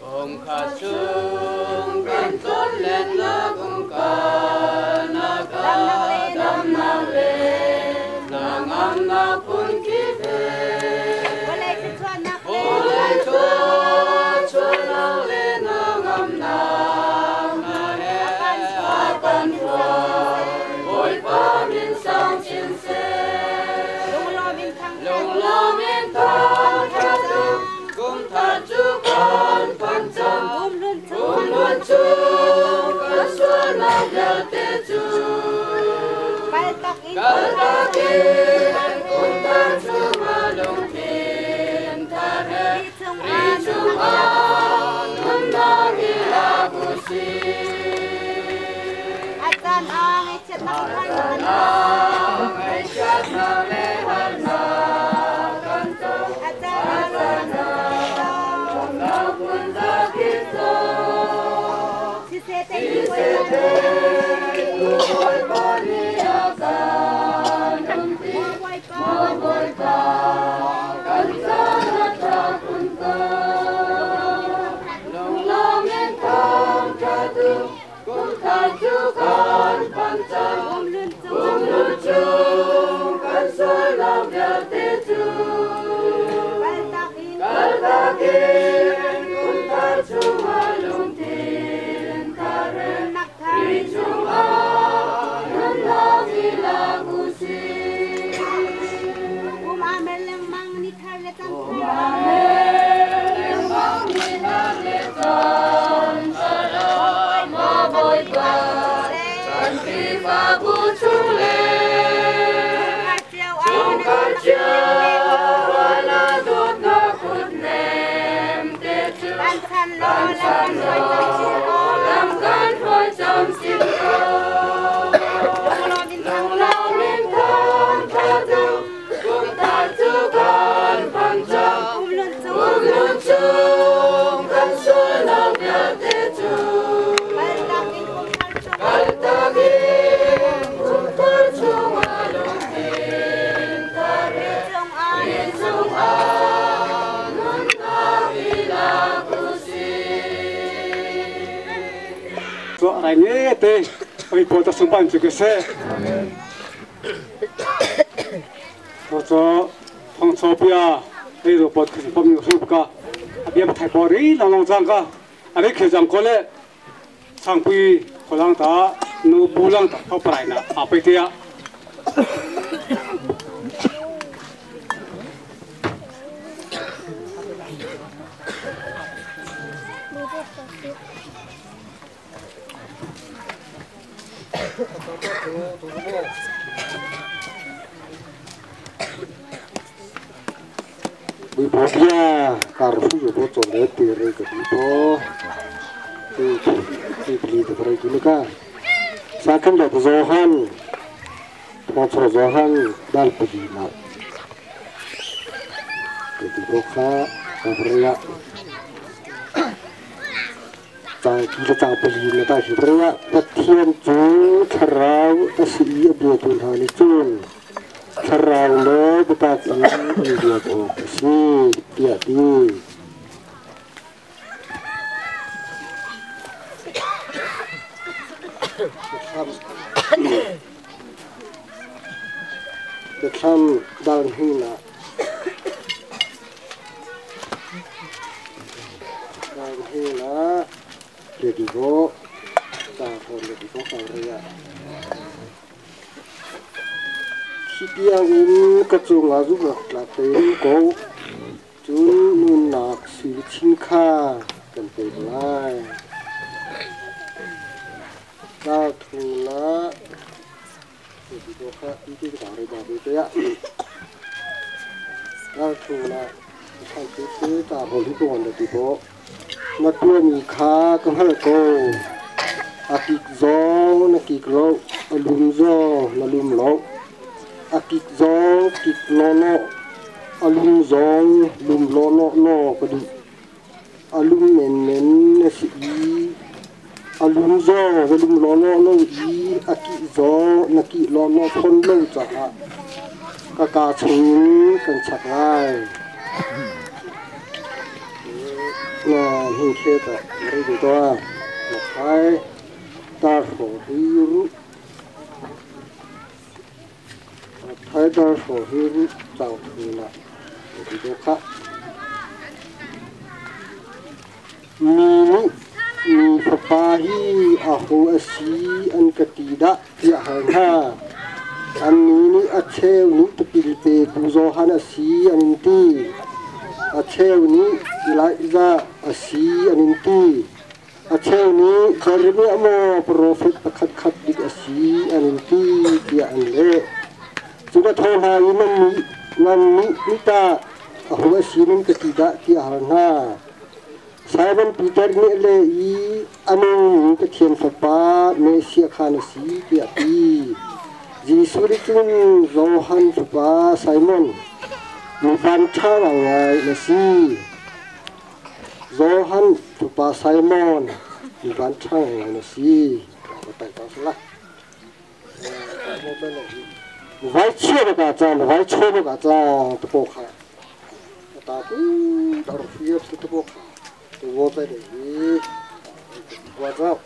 [SPEAKER 14] kum khat chung kan ton len nak ka na ka dam nak le na ngam na pun ki ve
[SPEAKER 6] ole chu nak le
[SPEAKER 14] ole chu chu nak le na ngam na na he kan oi pa min sang chin se
[SPEAKER 6] long lo min thang
[SPEAKER 14] long lo min thang tha tu kum tha chu kan pan cham
[SPEAKER 6] kum lun chu
[SPEAKER 14] kum lun chu kan suan na bel te chu
[SPEAKER 6] kal tak in
[SPEAKER 14] kal tak in kum tha chu ma long tin tha he ri chung a nun na ngi la ku si
[SPEAKER 6] atan ang ai chat na kan
[SPEAKER 14] ai chat na le har na kan to
[SPEAKER 6] atan
[SPEAKER 14] na kun da ki to
[SPEAKER 6] si se te
[SPEAKER 14] si se te ku oi pa ni a kan um ti mo boi pa kan sa na tha kun ta long lo men thang tha tu kum tha chu kan pan cham
[SPEAKER 6] kum lun chu
[SPEAKER 14] kum lun chu kan sual na bel te chu
[SPEAKER 6] kal tak in
[SPEAKER 14] kal tak in kum tha chu ma lung tin tha re
[SPEAKER 6] nak tha
[SPEAKER 14] ri chung a nun na ngi la ku si
[SPEAKER 6] kum a mel leng mang ni thar le chan
[SPEAKER 14] kum a mel leng mang ni thar le chan sara ma boi pa kan pi fa bu chung le chung kar chiao wa na dot na kut nem te chu
[SPEAKER 6] kan chan lo
[SPEAKER 14] kan
[SPEAKER 6] lam
[SPEAKER 14] chan
[SPEAKER 6] kan
[SPEAKER 14] lo
[SPEAKER 6] hoi cham sin ko
[SPEAKER 14] lam kan hoi cham sin ko
[SPEAKER 6] long lo min thang
[SPEAKER 14] long lo min thang tha tu kum tha chu kan pan cham
[SPEAKER 6] kum lun chu
[SPEAKER 14] kum lun chung kan sual na bia te chu
[SPEAKER 6] kal tak in kum thar chung
[SPEAKER 14] kal tak in kum thar chung a lung tin tha re
[SPEAKER 6] chung a
[SPEAKER 14] ri chung a nun na i la ku si
[SPEAKER 18] ตัวอะไรเนี่ยเต้ไปปวดสมบัติจุกเสตัวตัวท้องโซเปียไอ้ตัวปวดขึ้นปมอยู่สุบกะเบียบไทยปอรีลองลองจังกะอะไรคือจังก็เลยสังปุยขลังตานูบูลังตาเข้าไปนะเอาไปเตีย
[SPEAKER 19] วิบากยาการผู้อยู่บนจนเลือดตีเรื่องกับวิบที่ผลิตอะไรกินก็สักคำแบบโซฮันพอโซฮันด้านปดีนะติโรคาการเรียจางกิจจางปลีนะตาหิเรียปะเทียนจูทราวตสีเบียตุนหานิจูน Thlarau le biatak in an biak awk a si, tiah a ti. Biathlam dal hnihnak. Dal hnihnak le ta hrawn le digo ka ria. Hi tiangin ka cungah zumhawk tlak tein ko, cun nunnak sui chin kha kan pek lai. Dal thung la digo kha ti ka re da ve te ya. Dal thung la than te te ta hol hi ko le digo. Na tuahmi kha ka hngalh ko. A kik zong na kik lo, a lum zong na lum lo. A kik zong kik lawlaw, a lum zong lum lawlaw law ka duh. A lum menmen na si i a lum zong na lum lawlaw lo i a kih zong na kih lawlaw fawn lo caah ka kaa chungin kan chak lai. Na hing khe ta ri du to na thai tar ho hi ru thai tar ho hi ru chang thu na di do kha mi nih mi fapa hi aho a si an ka ti dah tiah hal hna. Annih nih a cheu nih tipil petu Johan a si an in ti. A cheu nih Elijah a si an in ti. A cheu nih Jeremiah maw profet pakhatkhat dik a si an in ti tiah an leh. Cun a thaw hna i nannih nih tah aho a si nan ka ti dah tiah a hal hna. Simon Peter nih a leh i a nungmi Pathian Fapa Messiah kha na si tiah a ti. Jesuh nih cun Johan fapa Simon, mi vanṭha ngaingai na si. Johan fapa Simon, mi vanṭha ngaingai na si. Vai chia bak ah caan, vai chaw bak ah caan te paw kha. Ta pu ta ro fi te paw kha. Te wo pe de hi. Wa zau.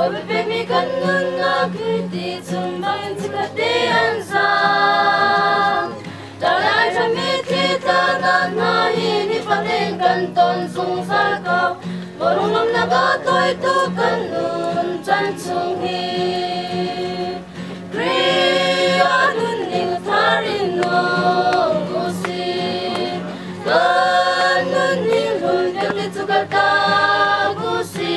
[SPEAKER 16] Boy mi kan nun na kriti chung bang chikate an sang Talai chami thi ta na na hi ni paten kan ton sung sal ka Morong nam na ka toi tu kan nun chan chung hi Kriya nun ning tharin no usi Kan nun ning hun vialte chu kal ta kusi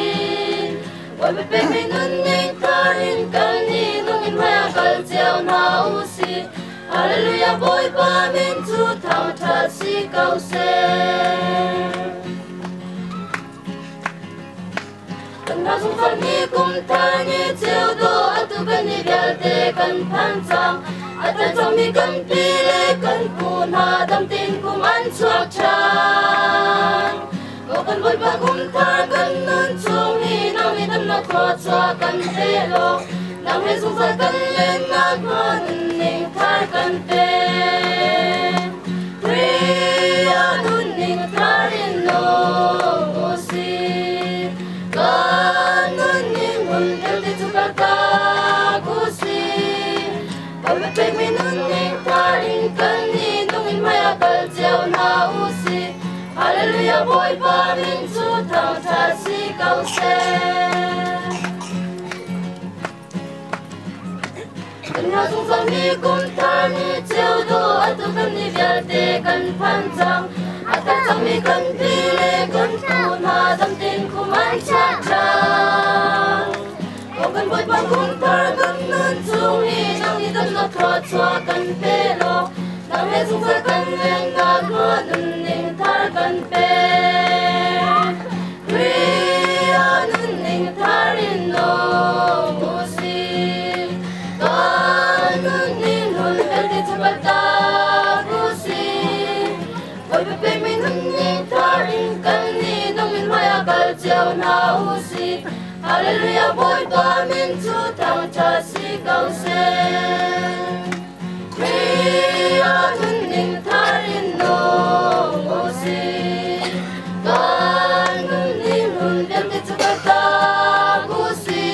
[SPEAKER 16] Boy pe mi nun ning tharin kan ni nung in maya kal chiao na usi Hallelujah boy pa min chu thang tha si kau se Kan na sung sal ni kum tha ni chiu do atu kan ni vialte kan phan chang atan chong mi kan pi le kan pu na dam tin kum an chuak chan Ko kan boy pa kum tha kan nun chung ni nang ni dam na kho chua kan te lo nang he sung sal kan len na kho ning thar kan te Kriya nun ning tharin no usi Kan nun ning hun vialte chu kal ta kusi Boy pe mi nun ning tharin kan ni nung in maya kal chiao na usi Hallelujah boy pa min chu thang tha si kau se Kan na sung sang ni kum thar ni chiu do atu kan ni vialte kan phan chang atan chang mi kan pi le kan pu na dam tin kum an cha chang Ko kan boy pa kum thar kan nun chung ni nang ni dam na thua chua kan pe lo nang he sung sa kan len na kho nun ning thar kan pe Kriya nun ning tharin no usi Kan nun ning hun vialte chu kal ta kusi Boy pe mi nun ning tharin kan ni nung in maya kal chiao na usi Hallelujah boy pa min chu thang tha si kau se Kriya nun ning tharin no usi Kan nun ning hun vialte chu kal ta kusi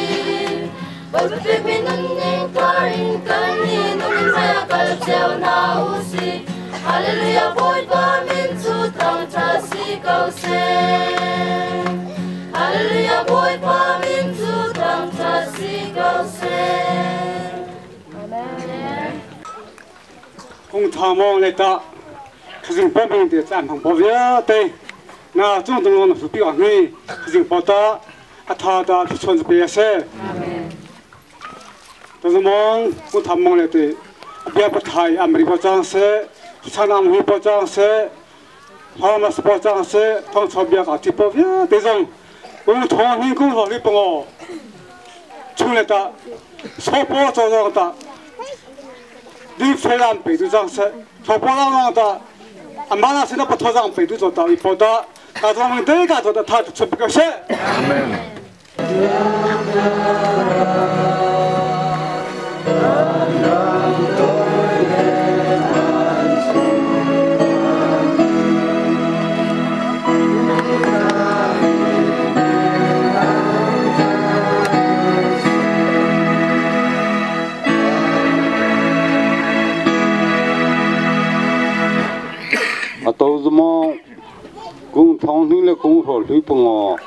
[SPEAKER 16] Boy pe mi nun ning tharin kan ni nung in maya kal chiao na usi Hallelujah boy pa min chu thang tha si kau se Hallelujah boy pa min chu thang tha si kau se Amen
[SPEAKER 18] 共他忙来打，可是不明的咱们不要对，那中东的是比较内，可是不打，啊他打就村子别些。但是忙，我他忙来对，别不太阿美国装饰，长南湖不装饰，哈马斯不装饰，当初别个地不要这种，我们同人工作的不我，出来打，说不做做打。你非常北都装饰，他不让让的，阿妈那现在不他让北都做到，一不到，他他们这个做的他出不个事。
[SPEAKER 15] 都是么？工厂里的工作里不我，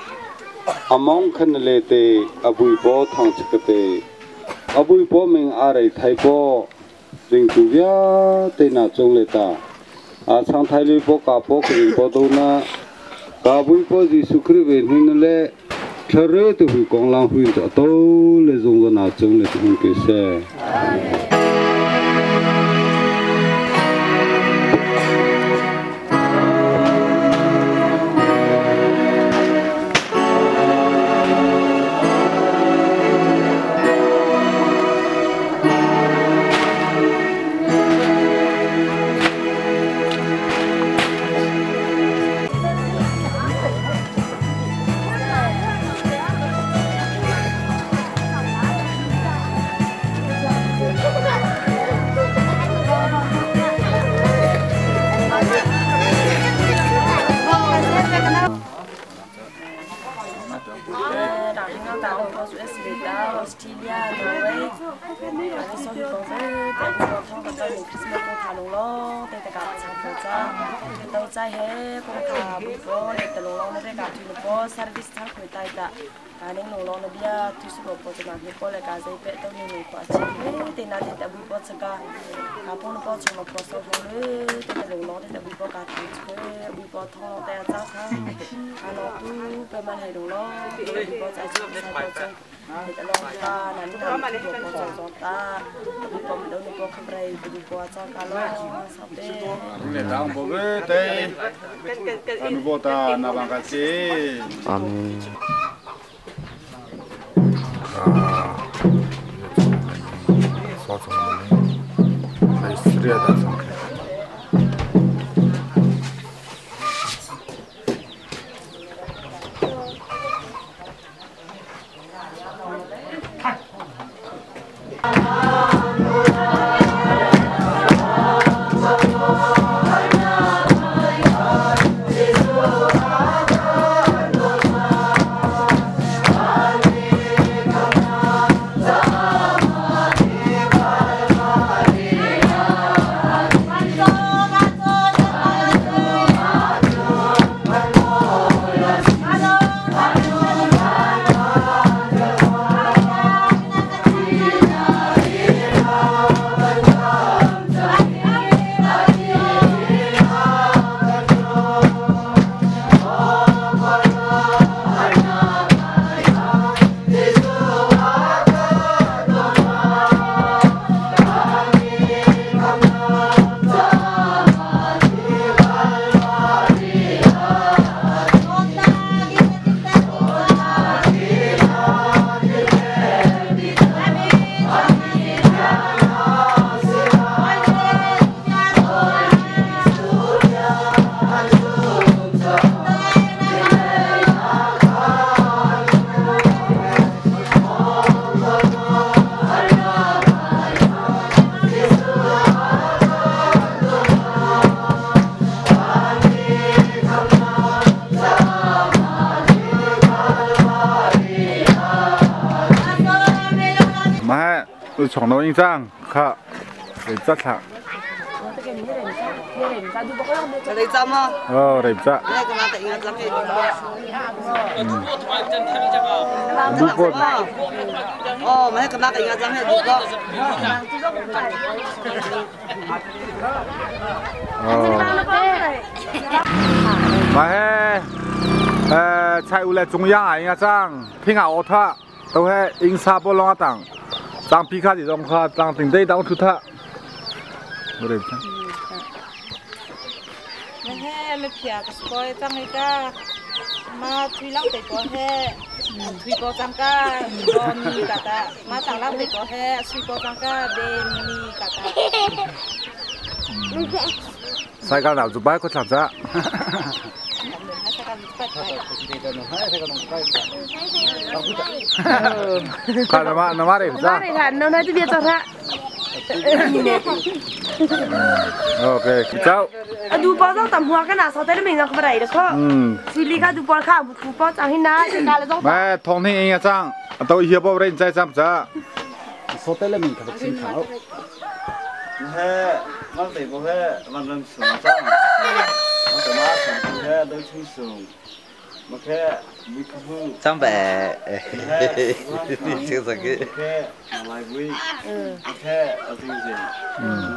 [SPEAKER 15] 阿忙看来的阿微波糖吃个的，阿微波明阿来泰国，人主要对那种来的，阿长泰里波加波克林波都那，加微波是苏克里维尼那嘞，吃热都会讲浪费着都来中国那种来很给些。
[SPEAKER 16] Thank you.
[SPEAKER 8] cha tàu chai he cũng thà bùi po để tàu long nó về cả thủy po service thang khởi tai ta cả nên long long nó bia thủy số po cho mà po lại cả dây pet tàu nên quả chỉ thế nào thì ta bùi po chaka cả po nó po chúng nó po sâu không le tàu long long thì ta bùi po cả thủy chơi bùi po thong ta cháu khang à nó tu pe mà hay long long bùi po chạy chơi po chơi để ta long ta là nó bùi po cho ta bùi po đâu nó po không rây bùi po cho cả lo sao thế
[SPEAKER 1] này đang bố bê tây anu bố ta na bang cái gì
[SPEAKER 17] amen
[SPEAKER 1] sao xong rồi phải sửa đã xong 从头一张卡，来扎卡。哦，来扎。
[SPEAKER 3] 哦，没个那个应该张黑不过。
[SPEAKER 1] 哦。มา嘿，菜有来中央应该张，听下我他，都系英沙波浪当。当皮卡这种卡，当顶对当出他，没得。
[SPEAKER 20] 没嘿，没皮啊，个是张一个，มาทุยเล่าไปก็แฮ่ทุยก็จังก้าบอมีกะตามาจังเล่าไปก็แฮ่ทุยก็จังก้าเบมีกะตา
[SPEAKER 1] ใส่กันหนาวจุ๊บไปก็ฉับจ้ะค่ะน้ำมาน้ำมาเลยจ้ะ
[SPEAKER 8] น้ำมาเลยค่ะน้ำน้อยจะเบียร์จ้ะค่ะ
[SPEAKER 1] โอเคเจ้า
[SPEAKER 8] ดูปอต้องต่ำหัวกันนะสอดได้ไม่นอกไปไหนเด้อค่ะสุรีค่ะดูปอค่ะดูปอจังให้นะจังการเลยต้อง
[SPEAKER 1] แม่ทองนี่เองอะจังตัวเฮียปอเร่งใจจังจ้ะ
[SPEAKER 7] สอดได้ไม่ขับสีขาวเฮ้มันเตะปอเฮ้มันเริ่มสูงจังมันจะมาสูงเฮ้เริ่มสูงมาแค่มีคู่
[SPEAKER 17] จังแบบนี่ชื่อสักที
[SPEAKER 7] แค่มาลายบุ้ยแค่เอาจริงจริง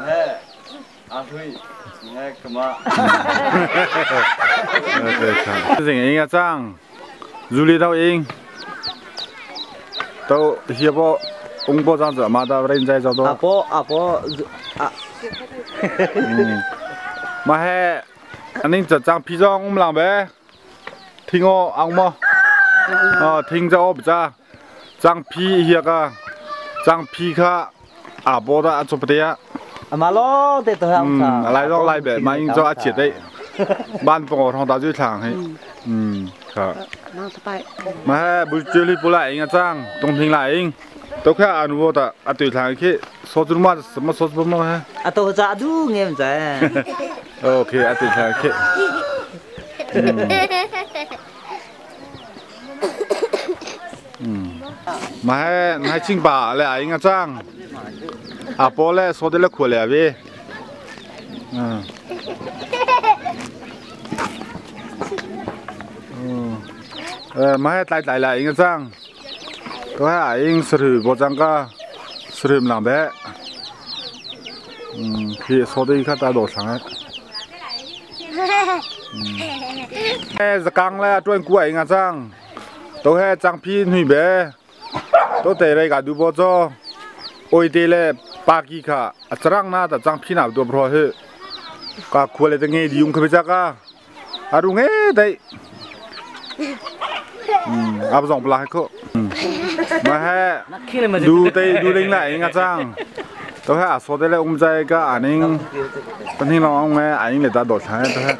[SPEAKER 7] แค่อาทุยแค่กมา
[SPEAKER 1] 这应该张，如里头应，都些波，红波张子嘛，到人在找多。
[SPEAKER 3] 阿波阿波啊，
[SPEAKER 1] มาให้อันนี้จะจ้างพี่จ้องอุ้มหลังไปทิ้งอ้อเอามั้งอ๋อทิ้งจะอ้อจ้าจ้างพี่เฮียก็จ้างพี่ค่ะอาโบดาจบเดีย
[SPEAKER 3] มาล้อเด็ดตัว
[SPEAKER 1] อะไรต้องไล่แบบมาอิงจะอาเฉียดได้บ้านปงทองตาจุ้ยทางให้ครับมาให้บุญเจริญบุญไหลเองจ้างตรงทิ้งไหลเองตัวแค่อนุโมทนาตัวทางแค่สอดมาสมสอดมาฮะ
[SPEAKER 3] อ่ะตัวจะดูเงี้ยมั้ยจ๊ะ
[SPEAKER 1] โอเคอ่ะตัวทางแค่มาให้ให้ชิงป่าเลยอ่ะอิงจ้างอ่ะพอเลยสอดเลยขวดเลยพี่ Mà hết lại lại lại cái răng có hai anh sửa bộ răng ca sửa làm bé khi số đây khá ta đổ sang ấy giờ căng là chuyên của anh à răng tôi hay răng pin hủy bé tôi để đây cả đu bộ cho ôi tê lệ ba kỳ khá răng na ta răng pin nào đu bộ hết cả khu này nghe đi dùng cái gì cả à đúng nghe đấy áp dụng lại cô mà he đu tây đu linh lại ngã trang tôi hay số đây là ông dây cái anh ấy tân hình lòng ông ấy anh để ta đột thái tôi hay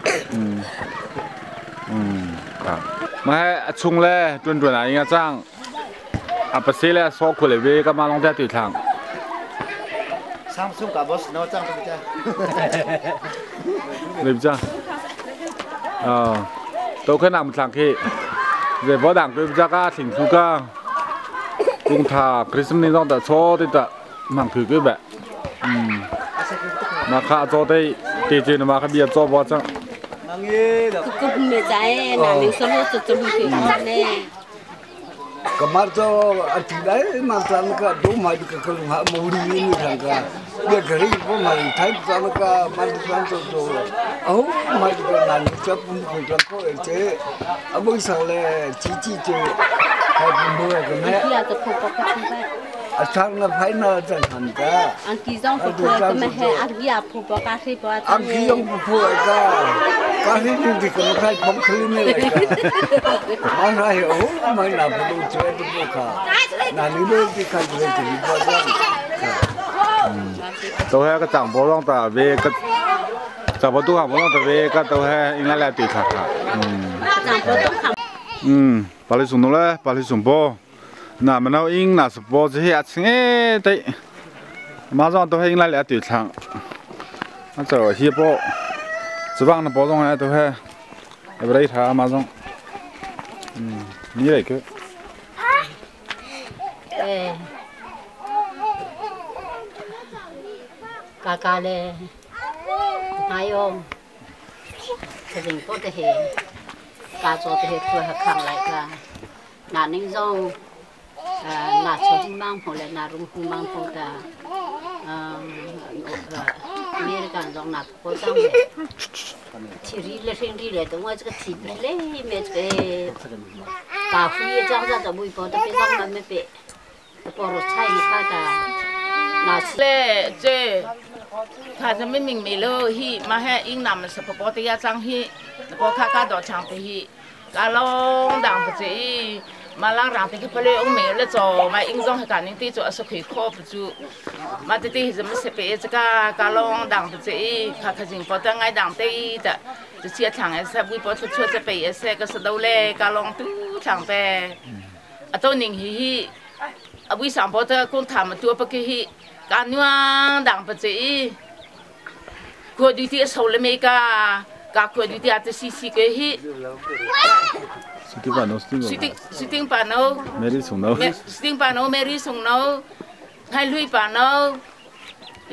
[SPEAKER 1] mà he chung lệ chuẩn chuẩn anh ngã trang à bác sĩ lệ số khu lệ về cái mà long theo tùy thằng
[SPEAKER 3] Samsung cả boss nó trang tôi cha
[SPEAKER 1] đẹp chưa tôi khi nào thằng khi về võ đảng tôi ra ca thỉnh chú ca cũng thà Christmas này ta cho thì ta mang thử cái bẹ mà khá cho đây thì chỉ mà khá bia cho võ chăng
[SPEAKER 21] cũng mẹ trái là mình sống cho cho mình nè
[SPEAKER 11] kamar to atidai man ka do ma ka ka ha mori ni thang ka be gari bo ma thai tan ka man tan to to au ma ka nan cha pum ko cha ko che abu sa le chi chi che ha pum bo ka me
[SPEAKER 21] ya to pho pa ka ba
[SPEAKER 11] achang na phai na chan han ka
[SPEAKER 21] ang ki jong pho ka me he ang ya pho pa ka thi pa
[SPEAKER 11] ang ki jong pho ka ka ni ni ka khai phong khli ne la ka ma ra he o ma na pho do che to pho ka na ni le ki ka le ki pa ja
[SPEAKER 1] tôi hay cái chẳng bố long ta về cái chẳng bố tu học bố long ta về cái tôi hay in lại lại tùy thật cả bà lấy súng nó lên bà lấy súng bố nà mà nó in nà sụp bố chỉ hết nghe đấy mà rồi tôi hay in lại lại tùy thằng nó chờ hiệp bố chỉ bằng nó bố long này tôi hay ở đây thà mà rồi như vậy cứ
[SPEAKER 21] cả cả lệ hai ông thì mình có thể cả cho thể vừa khẳng lại cả nà ninh rong nà cho hung mang hoặc là nà rung hung mang hoặc là American rong nà có rong chỉ ri lệ riêng ri lệ đúng không cái chỉ lệ mẹ cái cả phu rong ra cho bụi bò tập rong mà mẹ bẹ bỏ rồi chay người ta cả
[SPEAKER 22] lệ chế他这明明没了去，嘛还应那么是不包的呀张去，包卡卡到墙的去，阿拢人不济，嘛人人的去不了，我没了做，嘛应种还干恁对做是可以靠不住，嘛这对什么设备这个，阿拢人不济，卡卡真包得爱人对的，这些厂也是微博出出这备也是个是都嘞，阿拢都厂呗，啊都宁去去，啊为啥包得讲他们多不去去？การนัวดังปัจจัยขวดดูที่โซลเมกากาขวดดูที่อาจจะซีซีเกฮิ
[SPEAKER 1] สติงปานโน
[SPEAKER 22] สติงปานโน
[SPEAKER 1] เมรี่ส่งโน
[SPEAKER 22] สติงปานโนเมรี่ส่งโนให้ลุยปานโน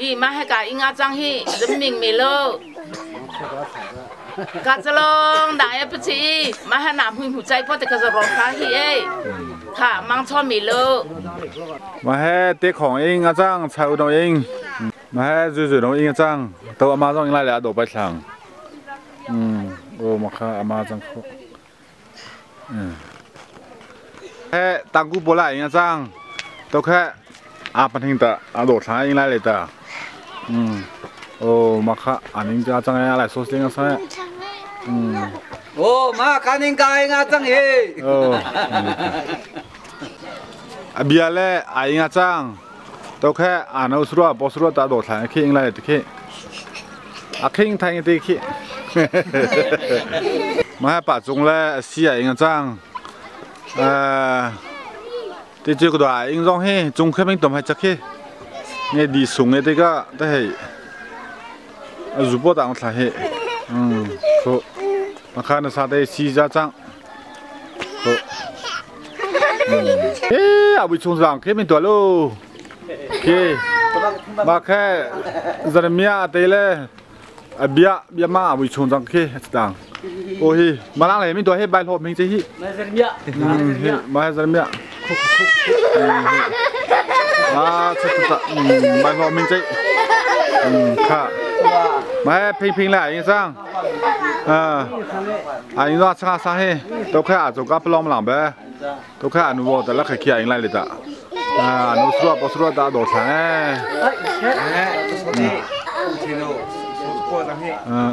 [SPEAKER 22] อีมาให้กาอิงอาจังฮิจะมิงเมโลกาจะลงได้ปัจจัยมาให้น้ำหุ่นหัวใจพ่อแต่ก็จะรอข้าฮิเอค่ะมังชอบมีโล
[SPEAKER 1] มาให้เด็กของเองอาจังชาวน้องเองมาให้จู่ๆน้องเองอาจังตัวอามาจังยังไงเลยอะโดดไปทางโอ้มาค่ะอามาจังเขาแค่ตังกูโบราณเองอาจังตัวแค่อาปันหิงตาอาโดดทางเองไรเลยตาโอ้มาค่ะอันนี้จะจังอะไรโซเชียลใช่
[SPEAKER 3] โอ้มาการนิงกายงาจังเฮ
[SPEAKER 1] โอ้เบียร์เล่ไอ้งาจังตัวแค่อ่านเอาสุราบอสุราตาโดดถ่ายขี้อะไรตะขี้อะขี้ไทยตีขี้มาให้ป่าจงเล่เสียไอ้งาจังที่เจ้าก็ได้อิงร้องเฮจงแค่ไม่ต้มให้จักขี้เนี่ยดีสูงเนี่ยที่ก็ได้รูปต่างถ่ายเฮโอ้มาข้าในซาเตซีจ้าจังโอ้เอ๊ะเอาไปชงสั่งแค่เป็นตัวลูกเคมาแค่จะเมียเตะเลย Bia bia ma bui chung chang khi tang ô hi mà lang này mình tôi hết bài hộp mình chơi hi mà giờ mẹ à chết thật bài hộp mình chơi khá mà ping ping lại như sao à anh ra sao sao he tôi khai à chỗ cá plong làm bé tôi khai anh vôแต่ละใครขี้anh lạiเลยจ้ะà nó sửa bỏ sửa đã đổ sang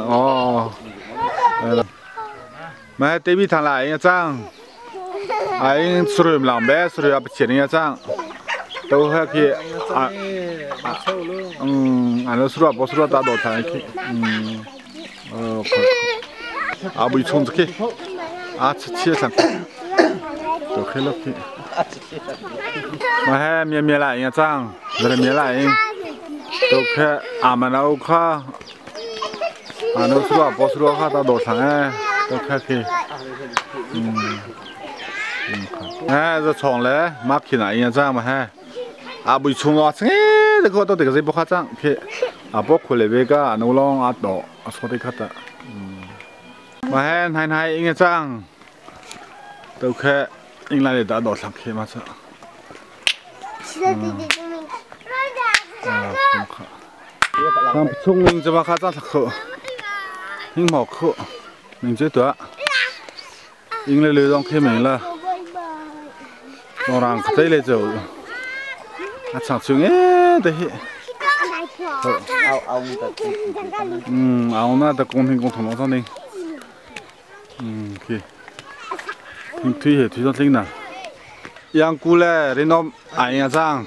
[SPEAKER 1] 哦，买对比他来一张，哎，出来两百，出来不钱一张，都还可以啊，嗯，俺那出来不出来打多钱去，嗯，哦，啊，不冲出去，啊，吃吃上，都可以了去，我还咩咩来一张，这里咩来，都可俺们那块。啊，那输啊，不输啊，哈，到多长哎，都开开，哎，这床嘞，马去哪一张嘛嘿，啊，不冲啊，哎，这个到这个是不夸张，去，啊，不亏了别个，奴拢啊多，啊，说的可得，嘛嘿，奶奶一张，都开，应来的打多长去嘛是。啊，聪明这把卡张可。nhưng mà khổ mình chết tuệ nhưng lại lừa dòng khi mình là nó đang thấy lên rồi à chẳng chừng ấy đấy ông na ta công thiên công thằng nó sao nên kì thằng thủy hệ thủy sao linh nè yang cú lệ đến nó ai nhà trang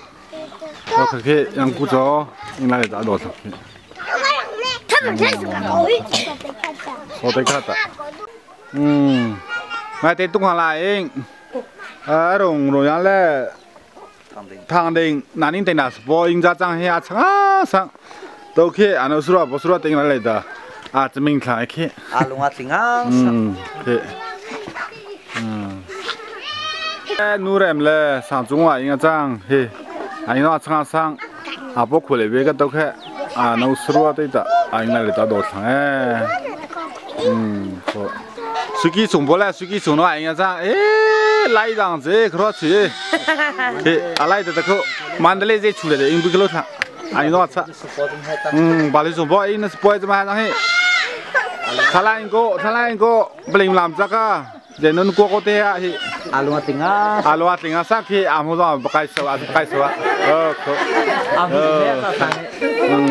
[SPEAKER 1] nó cái yang cú chó nhưng lại đã đổ sập 我得看的，买点东西来，啊，龙龙阳嘞，唐定南宁定那是波应家张下长上，都去，俺都说不说定来的，啊，这名来去，
[SPEAKER 3] 啊，龙啊定啊，
[SPEAKER 1] 对，哎，努人嘞，上中啊应该张嘿，啊，应该长上，啊，不苦嘞，别个都去，啊，那说对的，啊，应该来到多长哎。好。手机送过来，手机送到俺家上，哎，来一张这可多去，嘿，阿来的这个，满的来这出来的，应不给老他，俺用吃。把你送包，哎，那是包怎么还让嘿？他来一个，他来一个，不灵làm这个，人能过过的啊嘿。
[SPEAKER 3] 阿龙阿丁啊，
[SPEAKER 1] 阿龙阿丁啊，上去阿木上不该说啊，不该说啊，哦，可，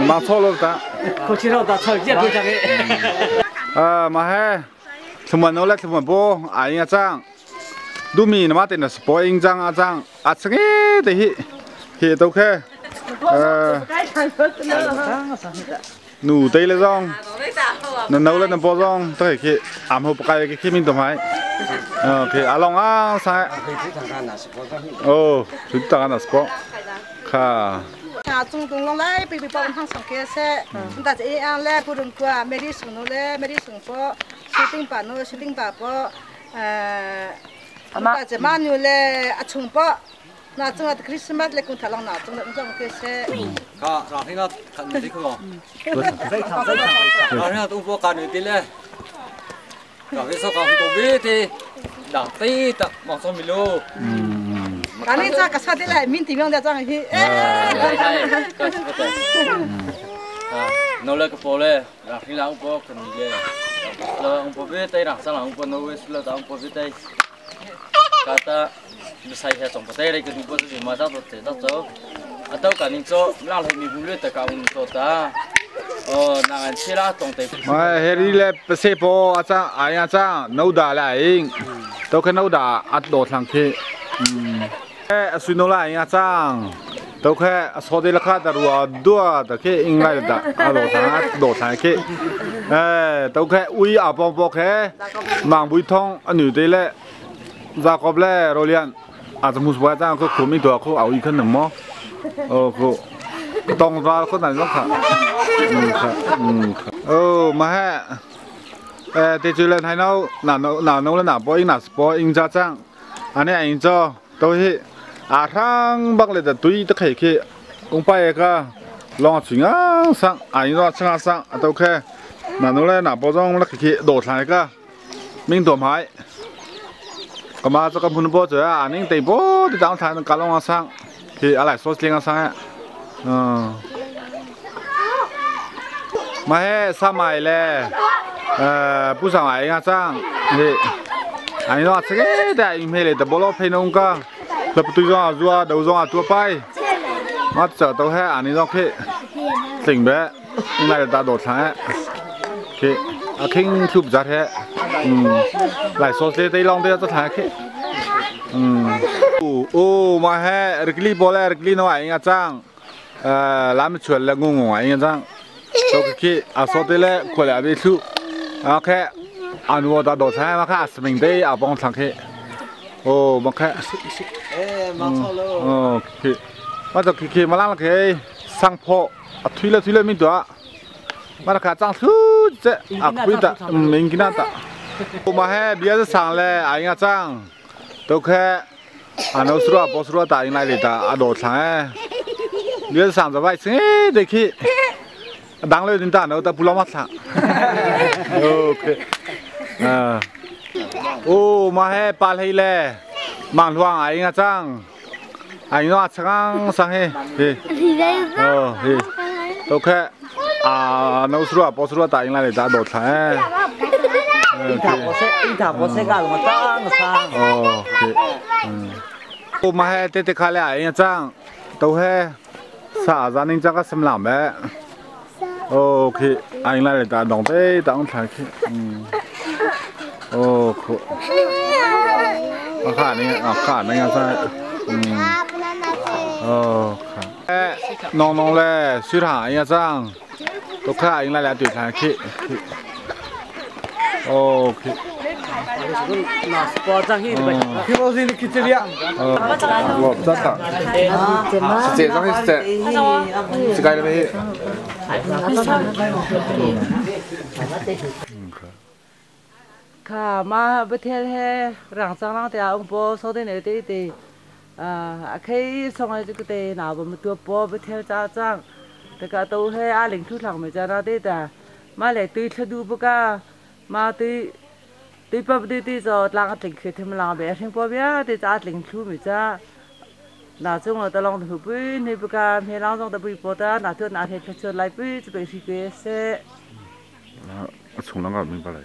[SPEAKER 1] 忙错了的。
[SPEAKER 3] 可去了，打错，这个这个。
[SPEAKER 1] 啊，嘛嘿，出门了来出门不？阿英阿张，路面他妈的那是包英张阿张，阿这个的嘿，嘿都去，努对了张，那努了那包装都去，俺们不该去面都买，去阿龙啊啥？哦，去打那是包，卡。
[SPEAKER 6] 啊，中东拢来，比比包汤上开始，大家一样来，不论过每日送侬来，每日送包，收丁把侬，收丁把包，大家买牛来阿冲包，那中个クリスマス来过太郎那中个中开始。
[SPEAKER 7] 卡，让听到看你这个，让听到都包干你的嘞，搞别说搞不别的，两对的，马上没喽。
[SPEAKER 6] 啊，你这个啥的来，明天用的这样去。
[SPEAKER 7] 哎，啊，nó lấy cái bộ này, là khi nào cũng có cần gì đấy, là ông bố biết tay, là sao là ông bố nấu là ông bố biết tay, cả ta sai hết trong tay đây cái bố gì mà ra được thì ta cho, à tao cả nên cho, làm thì mình cũng luyện tất cả ông cho ta, ờ, nàng ăn chia ra trong tay.
[SPEAKER 1] Mà hệ đi là xe bò, à cha, ai à cha, nấu đà lại, tao cái nấu đà ăn đồ thằng kia. 哎，水农来呀，张，都看说的了看的路多的去应来的，啊路上路上去，哎，都看为阿帮帮看，忙不通啊女的嘞，咋个嘞，罗连，啊怎么说张可苦没多可熬一可能么？哦可，当抓可难弄看，哦妈嘿，哎，对住了还闹哪闹哪闹了哪包应哪是包应家长，啊你应做都是。อาทั้งบักเลยแต่ตุยตะเข็กองไปก็ลองถึงอ่ะสังอันนี้ก็ช่างสังตัวแค่ Nà nó lên nà bao rong là cái đổ lại cả mình đổ máy cái mà cho cái phun bao giờ à nên tiền bao thì tao thay nó cá lông sang thì ở lại số tiền sang á mà hết sao mày lệ bữa sáng ai ngã sang thì anh nói cái đấy anh mày lệ tập bolo phay nông cả lập tôi ra rùa đầu ra tua bay mà giờ tao hết anh nói cái tỉnh bé anh lại ta đổ thái cái à kinh chụp ra thế lại số xe tây long tây cho thái cái ô mà hết rực bò lẹ rực nó anh ngã sang làm chuyện là ngu ngu anh ngã sang tôi cái à số tây lẹ qua lại bị chụp ok anh vô ta đổ thái mà khác mình đây à bong thằng cái ô mà khác ờ cái mà tôi cái mà làm cái sang phô à thủy là mình đó mà là cái trang thứ thế à quý ta mình cái nào ta mà hè bia sẽ sang lệ anh à trang tôi khe à nấu sữa bỏ sữa ta anh lại để ta à đổ sang bia sang rồi vậy thế để khi đang lên đến ta nấu ta pulau mắt sang ok à ô mà hè pa lấy lệ mang loang anh à trang anh nó sang sang he he ờ he tôi khe à nấu sữa bỏ sữa ta anh lại để ta đổ sang
[SPEAKER 3] 이 다 보세가 뭐 땅 sang
[SPEAKER 1] ờ ô mà hè tết tết khai lại anh trang tàu hè xả ra nên chắc xem làm bé ok anh lại để ta đóng thế ta cũng thấy ok à khả này à khả này sao ờ nong nong lệ suy thả anh trang tôi khá anh lại là tuyệt thà khi ok
[SPEAKER 2] ค่ะมาประเทศเฮหลังจากนั้นแต่องค์ปอสอดในเตเตอ่าเคยส่งให้จุกเตหนาวมาตัวปอประเทศจ้าจ้างแต่ก็ตัวเฮอาหลิงทุกหลังไม่จ้าหน้าเตแต่มาเลยตีชดูปกามาตีตีปบตีตีจอดหลังหลิงคือทำหลังแบบทิ้งปอเบียตีจ้าหลิงทุไม่จ้าหน้าจงเราตะลองถือปืนในปกาเฮลังจงตะปุยปอตาหน้าเทือนหน้าเทชดไล่ปืนจะเป็นสีเกษ
[SPEAKER 1] 从那个明白来。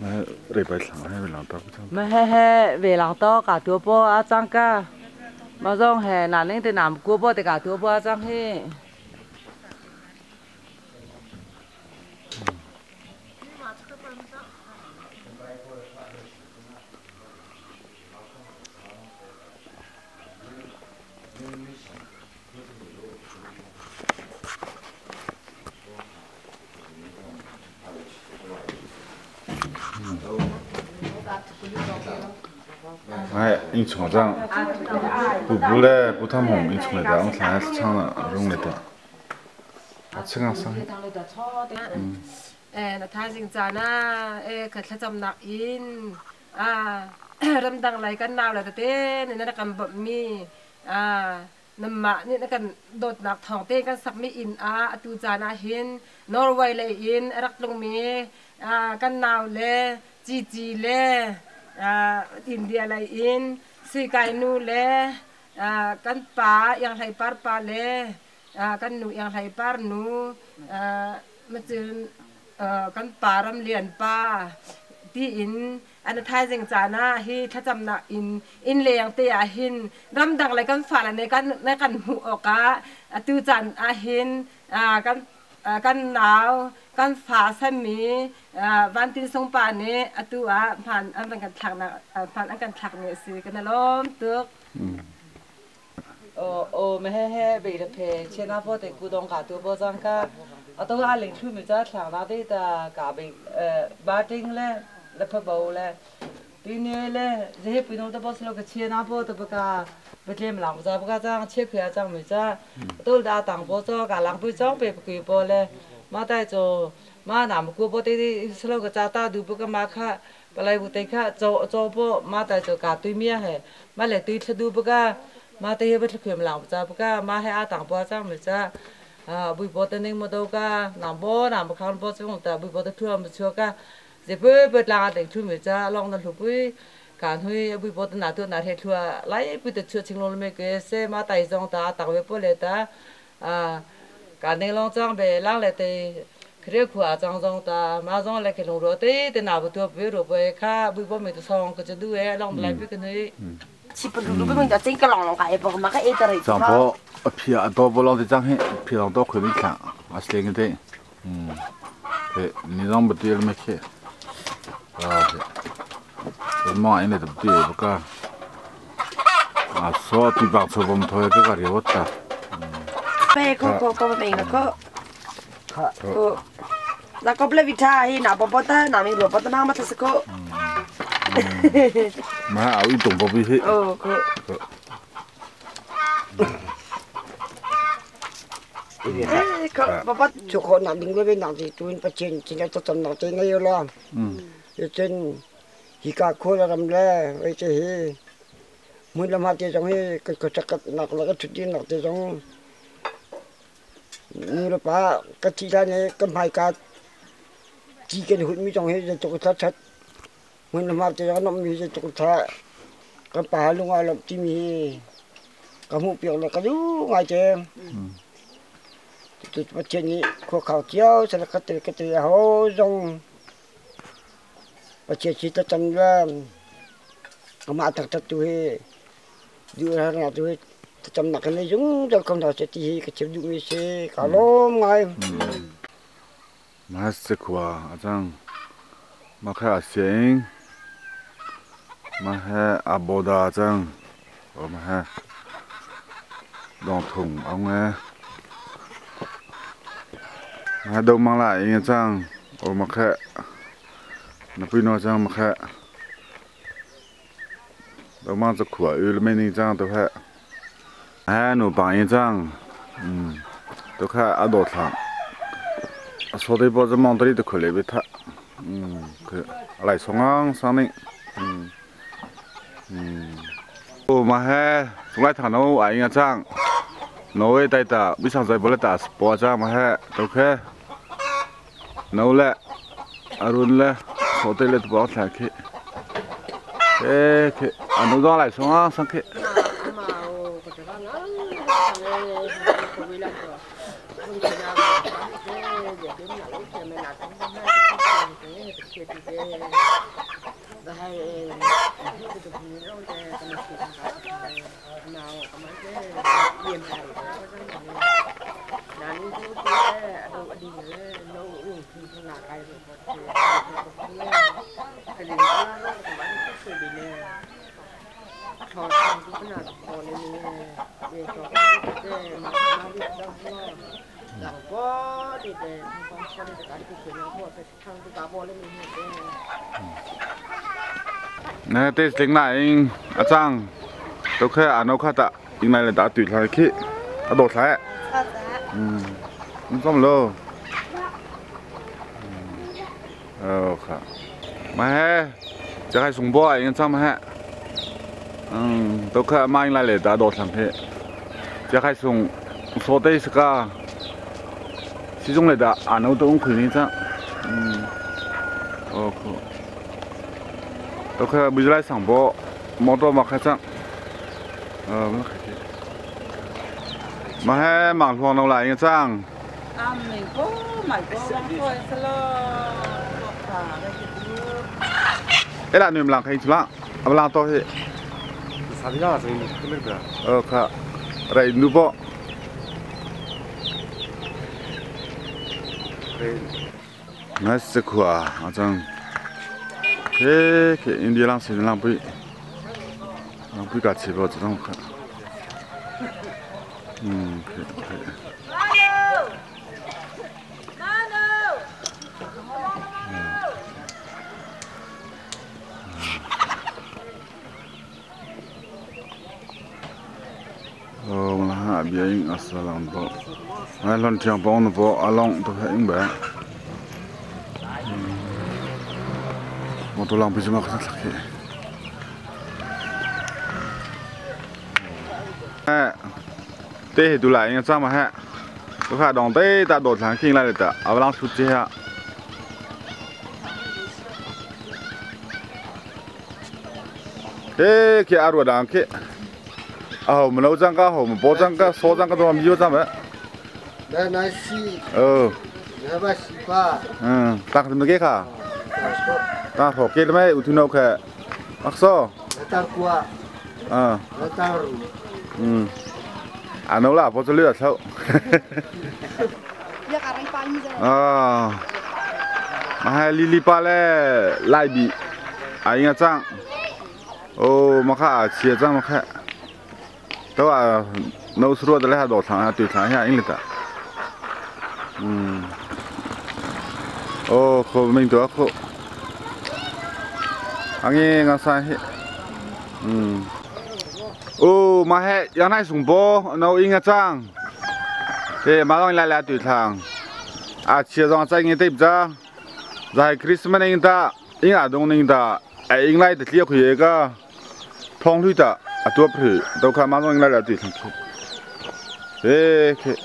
[SPEAKER 1] 没礼拜三还没两刀。
[SPEAKER 2] 没嘿嘿，为两刀搞多包阿张家，马上嘿，哪能得南国包得搞多包阿张嘿。
[SPEAKER 1] 哎，你从这，不不嘞，不他们你从来的，我看还是唱了用来的，啊，吃个啥？
[SPEAKER 4] 嗯。哎，那他现在呢？哎，可他怎么因啊？รำดังไรกันนาวเลยเต้นี่นั่นกันแบบมีอ่าน้ำมานี่นั่นกันโดดหนักทองเต้กันสักมีอินอาตูจานาหินนอร์เวย์เลยอินรักลงมีอ่ากันนาวเลยจีจีเลยอ่าอินเดียเลยอินสีไก่นูเลยอ่ากันป่าอย่างไรปาร์ป่าเลยอ่ากันหนูอย่างไรปาร์หนูอ่ามาจืนกันป่ารำเลียนป่าที่อินอันท้ายจริงจานะฮีถ้าจำนะอินอินเลียงเตียหินรำดังอะไรกันฝ่าอะไรในกันในกันหูออกะตูจันอาหินกันกันหนาวกันฝ่าสมีวันที่สงปานี้ตัวผ่านอันเป็นกันถักนะผ่านอันกันถักเนี่ยสิกันล้มตึก
[SPEAKER 2] โอ้โอ้ไม่ให้ให้เบลเพเชน่าพ่อแต่กูต้องกาตัวพ่อจังก็ตัวอาหลิงช่วยไม่จ้าถังนาที่ตากาเบบาติงเลยแล้วพอบอกเลยปีนี้เลยจะให้ปีนู้นตัวบอสเราก็เชียร์นะพ่อตัวประกาไปเล่นหลังจ้าประกาจ้างเชียร์คือจ้างไม่จ้าตัวดาต่างพ่อจ้ากาหลังไปจ้องไปกุยพ่อเลยมาได้โจมาหนามกูพ่อที่สโลกจ้าตาดูประกามาค่ะปลายบุตรค่ะโจโจพ่อมาได้โจกาตุยเมียเหมาเลยตุยดูประกามาเตะไปเขื่อนหลังจ้าประกามาให้อาต่างพ่อจ้างไม่จ้า啊，微博的那么多个，南波南不看波这种的，微博的出没出个，这不不拉的出没着，浪的出不，干会微博的哪都哪天出来不得出青龙没个，些嘛大众的大微博来的，啊，干那浪装备浪来的。เรียกว่าจังจงตามาจงอะไรกันลงรถเต้แต่หนาวตัวเปรี้ยวไปข้าบุยบ่ไม่ตัวซองก็จะดูเอลองไล่ไปกันเลย
[SPEAKER 5] ชิปดูดูไปมึงจะจิ้งกระหล่ำลงไปบอกมาก็เอตอะไร
[SPEAKER 1] จังพอพี่อ่ะตัวบอลที่จังให้พี่ลองตัวคุยไม่ขังอาศัยกันเต้เฮ้นี่ต้องไปเที่ยวไม่เค่อ่าเป็นมองอันนี้ตัวเดียวก็อ่ะสวัสดีบางส่วนผมถอยก็กระเรียวตา
[SPEAKER 5] ไปก็ก็ก็ไปก็แล้วก็เปลี่ยนวิธีให้หนาปอปตาหนามีหลวงปอตามาทัศก็
[SPEAKER 1] มาเอาอีตุ่มปอปีให้
[SPEAKER 5] โอ้ก็ก็ปอป
[SPEAKER 19] ทุกคนหนาดิ้งเลยเป็นหนาที่ตัวประเทศที่เราต้องทำหนาที่นี่อยู่แล้วจนฮิกาโคลารำเล่ไว้ที่มุนละมาที่ตรงนี้ก็จะกัดหนักแล้วก็ทุกที่หนักที่ตรงนี่ละป้าก็ที่ท่านนี่ก็ไม่กัดจีกันหุ่นมีตรงนี้จะตกทัดชัดมุนละมาที่ตรงนั้นมีจะตกทัดก็ป่าลุงอารมณ์ที่มีก็มุเปียกแล้วก็ดูง่ายเจมจุดประเทศนี้ขวข่าวเที่ยวสารคดีก็จะโหจงประเทศที่จะจำเรื่องมาตักทัดตัวดูแลหน้าตัวจำหนักกันเลยยุ่งจะคำถามเศรษฐีก็เชื่อดูมีเสกอารมณ์ไง
[SPEAKER 1] มาสักว่าอาจารย์มาแค่เสียงมาแค่อาบดาอาจารย์มาแค่ลองถุงเอาไงมาดูมังละเองอาจารย์มาแค่นับพี่น้องอาจารย์มาแค่ดูมังจะขวดอยู่ไม่นิ่งอาจารย์ตัวแค่哎，侬帮一张，都看阿多长，说的不是忙得里都可来不他，可来送啊上的，哦嘛嘿，从来谈侬爱一张，侬会带打，为啥在不来打？包张嘛嘿，都看，侬嘞，阿伦嘞，说的来都不好看去，哎去，阿侬让来送啊上去。
[SPEAKER 10] 那这是另外阿张，都看阿诺看的，应该来打对台去，阿多台。你怎么了？哦，看，妈嘿，这还送包啊？应该怎么嘿？都看马应来来打多长去，这还送说的是个，其中来的阿诺都可以这，哦可。都看不是来上班，摩托没开张，没开车。嘛还忙黄龙来一张。
[SPEAKER 20] 啊，美国买过，我是了，
[SPEAKER 10] 哎，那你们两开车啦？阿不拉多些。
[SPEAKER 23] 啥地方？这个那个。
[SPEAKER 10] 哦，看，来印度不？我是苦啊，阿张。嘿，印第安是人不，人不敢吃包这种看。可以。哦，我那边应该是两包，俺两天包那包，阿龙都还应白。我都浪费什么可是去？哎，这都来应该怎么还？都看当地在多长进来的，阿不让出去啊。诶，去阿罗当去，啊，我们楼长个，我们包长个，所长个都没有咱们。
[SPEAKER 19] 来来西。
[SPEAKER 10] 哦。
[SPEAKER 19] 来吧西吧。
[SPEAKER 10] 嗯，打什么给卡？打好给了没？有听到开？阿说。
[SPEAKER 19] 打过。
[SPEAKER 10] 嗯。
[SPEAKER 19] 打鲁。
[SPEAKER 10] 嗯。啊，侬啦，不是六头。啊，嘛还里里巴嘞，来比，啊应该涨。哦，没看，切涨没看。都啊，侬说的来还多长啊？对长下应该的。嗯。哦，可明多可。阿个我三些。嗯。哦，mà hệ giờ này sùng bố nấu in trang thì mà lo lại là tùy thằng à chia ra chạy nghe tiếp ra dài Christmas này ta in à đông này ta ai in lại thì tiếc cái cái thông lui ta à tôi phải đâu khá mà lo lại là tùy thằng thế cái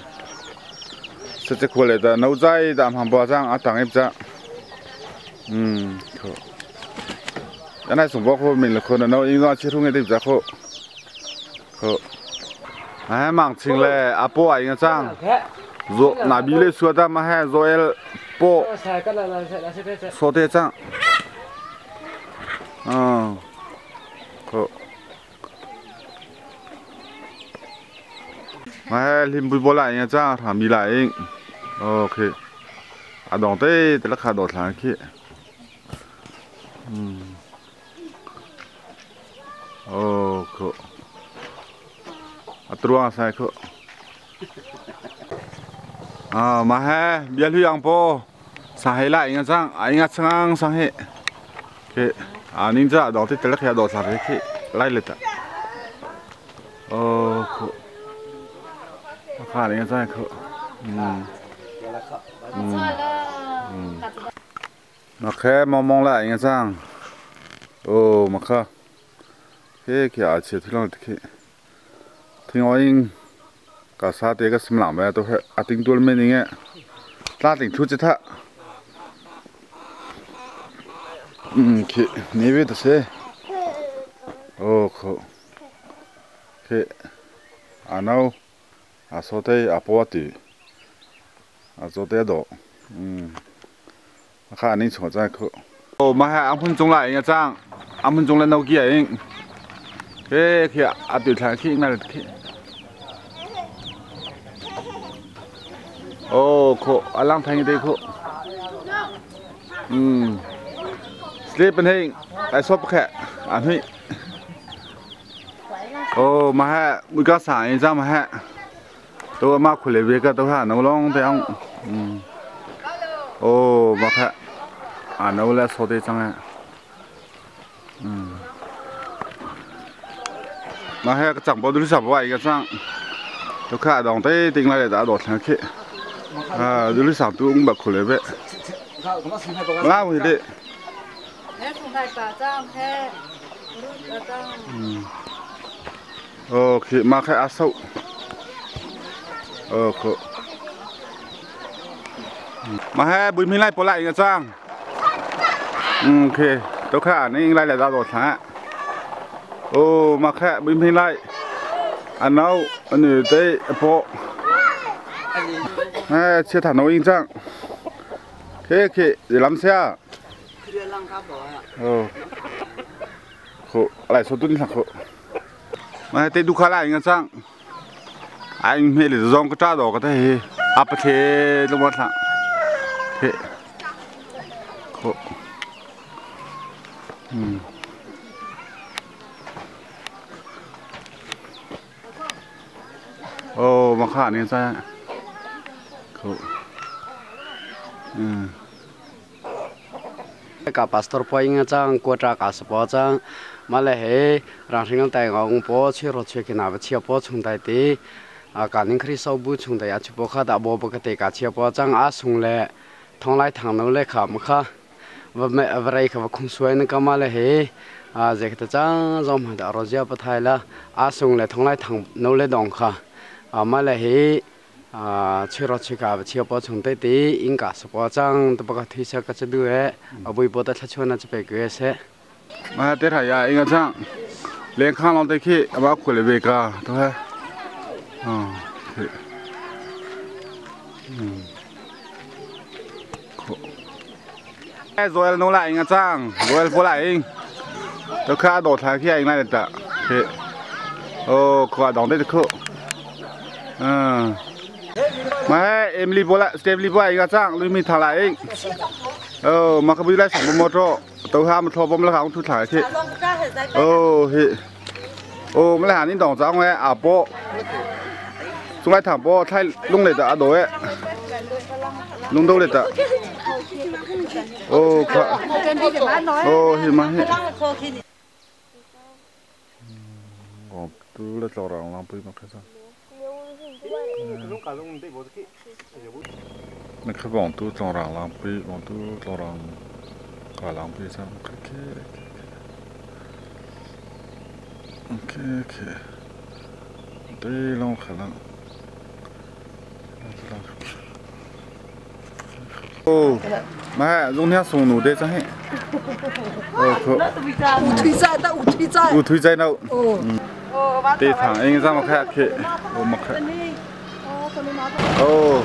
[SPEAKER 10] sẽ qua lại ta nấu dây ta hàng bò trang à tặng em ra giờ này sùng bố cô mình là cô nấu in ra chia thu nghe tiếp ra cô哎，忙清嘞，阿婆啊，应该讲，做那边嘞说的嘛还做el波，说的讲，嗯，好，嘛还林不波来应该讲，他米来应，OK，阿当对，得了卡到上去，嗯，哦，好。Atruang saya kok. Ah, mahe biar lu yang po. Sahe la ingat sang, ingat sang sahe. Ke, ah ninja dong ti telek ya dong sahe ke, lai leta. Oh, kok. Maka ingat sang kok. Maka momong la ingat sang. Oh, maka. Ke ke a che thulang ke. 听我应，搞啥这个什么浪呗，都是阿顶多了没人个，拉顶出去他。嗯，去那边的是，哦靠，去，阿孬，阿说的阿波的，阿做的多，嗯，我看你错在去。哦，嘛还按分钟来一张，按分钟来闹几个？诶，去阿对头去那里去。哦，可阿浪听的可，嗯，sleep เป็น来说不开，阿妹。哦，嘛还每个上一张嘛还，都嘛苦来别个都还能弄这样，嗯。哦，嘛还，阿能来说的张啊，嗯。嘛还个长包都是啥不一个张，都看当地定来的多长去。啊，这里上都五百块了呗。哪回的？嗯。哦，去马开阿寿。哦，可。马还不明来不来一个张。嗯，去，都看你来来到多长。哦，马开不明来。阿老，阿女的阿婆。哎，切塔诺印章，可以，你làm sao？哦，好，来说顿上好。mà tê du khala inga chang anh mẹ le zong ka ta do ka ta he ap the lo ma tha the ko oh ma kha ni cha ko
[SPEAKER 7] ka pastor po inga chang ko tra ka spo chang ma le he rang hring tai ngong po che ro che ke na ba che po chung dai te a ka ning khri so bu chung dai a chu po kha da bo bo ka te ka che po chang a sung le thong lai thang no le kha ma kha va me avrai kha va khung suai na ka ma le he a je kha chang zom ha da ro ja pa thai la a sung le thong lai thang no le dong kha a ma le he 啊，吹了吹个吹包从对对，应该是包装都不个推销个这路哎，啊，微博的他穿那这边个些。
[SPEAKER 10] 啊，对他呀，应该这样，连看了得去，阿爸过来别个，对，嗯，对，嗯，好。哎，昨日弄来应该这样，昨日不来应，都看到他去应来的，对，哦，看当地的口，嗯。มาเอ็มลีโบละสเตปลีโบอีกจ้างลุยมีทลายเองเออมาขบุยไล่สองมอเตอร์ตัวห้ามทอบอมละของทุกถ่ายที่โอ้เฮ้โอ้ไม่ละหานี่ดองจ้างไว้อาโปสุดท้ายถามโปไทยลุงเลยแต่อาโดยลุงโดเลยแต่โอ้ค่ะโอ้เฮ้มาเฮ้โอ้ตัวเล็กตัวรองลำไปมาแค่สัก那可往都装上浪费，往都装上搞浪费上，可可可可，对，浪可浪，哦，妈，用天送路的真嘿，哦可，
[SPEAKER 2] 五推在，那五推在，
[SPEAKER 10] 五推在那，嗯，对糖应该怎么看去，我没看。哦，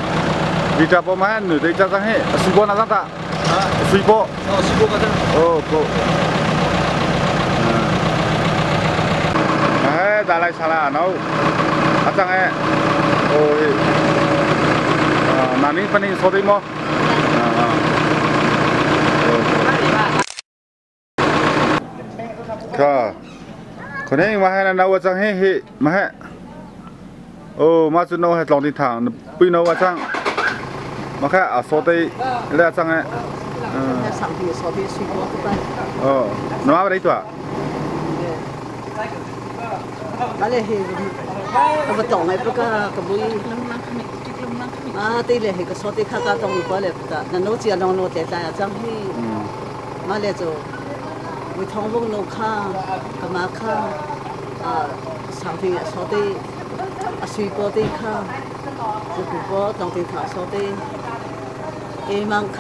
[SPEAKER 10] 你这不买女的这张嘿，水果哪张大？水果。
[SPEAKER 3] 哦，水果个张。
[SPEAKER 10] 哦，可。嗯。哎，再来下啦，那，阿张哎，哦嘿，啊，那你帮你说的么？啊。ค่ะคนนี้มาให้นะว่าจังเฮ้เฮ้มาให้โอ้มาจุนโนให้ลองติดทางปุ้ยโนว่าจังมาแค่อาโซตีเรียกจังไง哦，น้าไปได้ตัว
[SPEAKER 21] มาเลยเฮ้ก็มาต่อไงปะก็กบุยมาตีเลยเฮ้ก็โซตีข้ากาต้องไปเลยปะนั่นโน้จีนองโน้แต่แต่จังเฮ้มาเลยจูวิทองวงโนข้ากมาข้าสาวที่โซตี水果的卡，这个波当地卡说的，一万卡，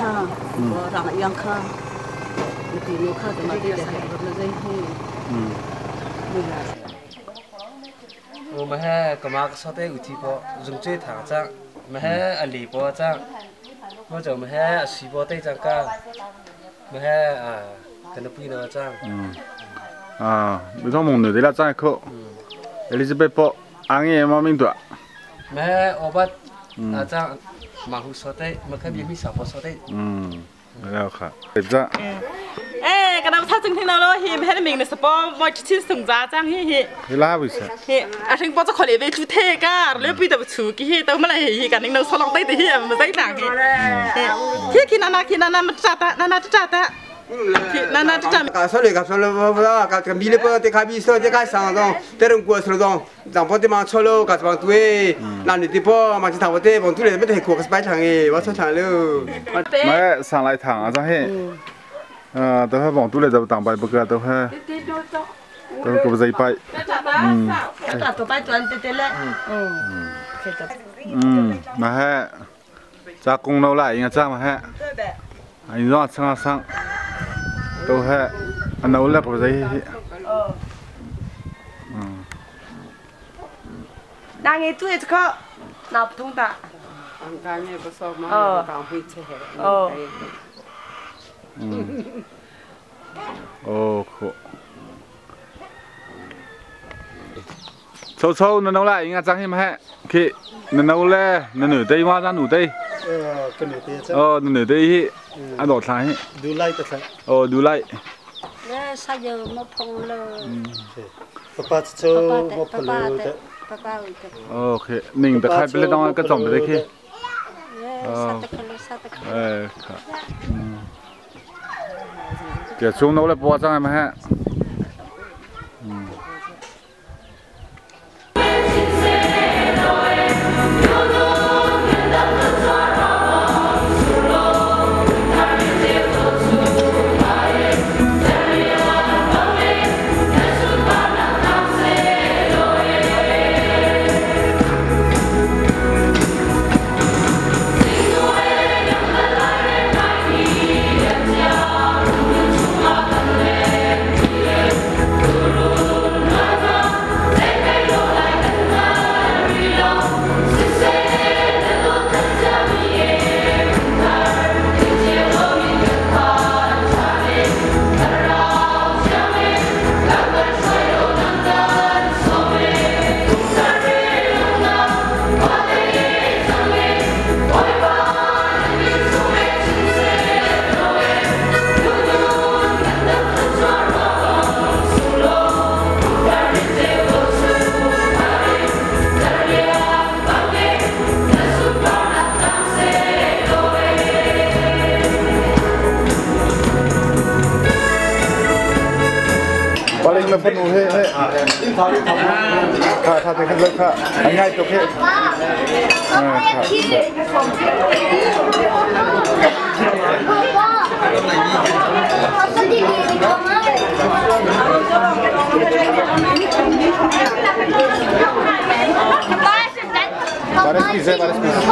[SPEAKER 21] 我让一样卡，你比如卡怎么的嘞？我们这些，
[SPEAKER 23] 我们还干嘛说的有提波，用最糖浆，我们还阿里波浆，我就我们还水波的浆个，我们还啊，跟那不一样浆。
[SPEAKER 10] 啊，你从蒙牛的那浆一口，阿里是被波。อันนี้มาไม่ตัว
[SPEAKER 23] แม่อบัดอาจารย์มาหุสเต้มาแค่มีสาวสเต้
[SPEAKER 10] แล้วค่ะเจ้า
[SPEAKER 20] เอ๊ะกระดาษท่าจึงที่เราเห็นให้มิงในสปอร์มอยชิ้นส่งจ้าจ้างเฮ่
[SPEAKER 10] เฮลาวิส
[SPEAKER 20] เฮ่อาถึงปอจะขอเลยไปชุดเทก้าเลือกปีแต่ชูกี่เฮ่ตัวเมื่อไรเฮ่กันนึงเราสลองเต้เฮ่มันใส่หนังเฮ่เฮ่กินนานากินนานามันจัดนานาจัด那这
[SPEAKER 9] 搞说嘞，搞说嘞，不不，搞这个米嘞不，得开米说，得开上种，得人过说种，让不得忙错喽，搞这帮对，那你的不忙去谈不得，忙对嘞，没得过个是白场诶，我说场喽。
[SPEAKER 10] 没上来糖啊，张嘿，都还忙对嘞，都当白不个，都还，都过不在一百，มาให้จากกงเราไหลเงี้ยจ้ามาให้อันนี้ต้องช่างช่างตัวให้อันนั้นแหละก็ไป
[SPEAKER 8] 那你做这个拿不通的。哦。
[SPEAKER 10] 哦，好。抽抽，那弄来应该张起没？去，那弄来，那女的嘛，咱女的。哦，那女的去，啊，老长去。
[SPEAKER 19] ดูไล่แต่ละ
[SPEAKER 10] 哦，ดูไล่。
[SPEAKER 21] 那啥就没碰了。
[SPEAKER 19] 爸爸抽没碰了的。
[SPEAKER 21] 爸爸会的。
[SPEAKER 10] โอเคหนึ่งตะไคร้ไปเลยต้องกระจ่อมไปเลยคือเออครับเดี๋ยวช่วงนู้นเลยปัวจังไงมาฮะ
[SPEAKER 17] le fanu he he kha kha te khan lo kha ai ngai to khe Baris bize, baris bize.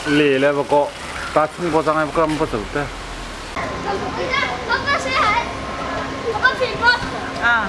[SPEAKER 10] 累了不过，打冲过上来不干不走的。
[SPEAKER 20] 啊，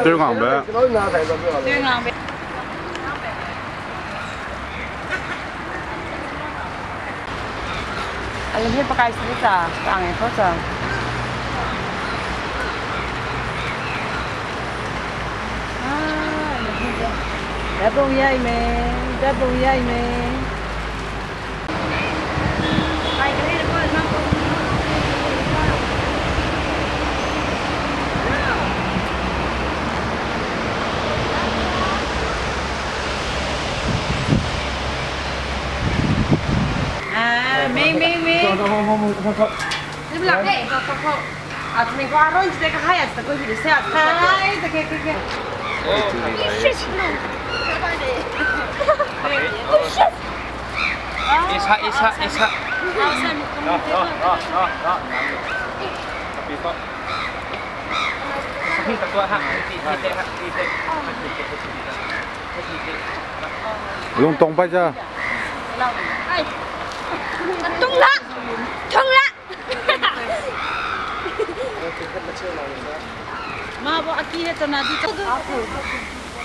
[SPEAKER 10] 对硬呗。
[SPEAKER 20] 对硬呗。
[SPEAKER 5] 啊，你不该死咋？当然不咋。
[SPEAKER 20] 啊，这不一咩？这不一咩？
[SPEAKER 5] 你不来？啊，那个阿罗，你这个海呀，这个是啥？
[SPEAKER 20] 哎，这个这个。
[SPEAKER 23] 一叉一叉一叉。
[SPEAKER 10] Lung tong bay chưa?
[SPEAKER 6] Tung la, tung la.
[SPEAKER 20] Ma bo aki he chana di.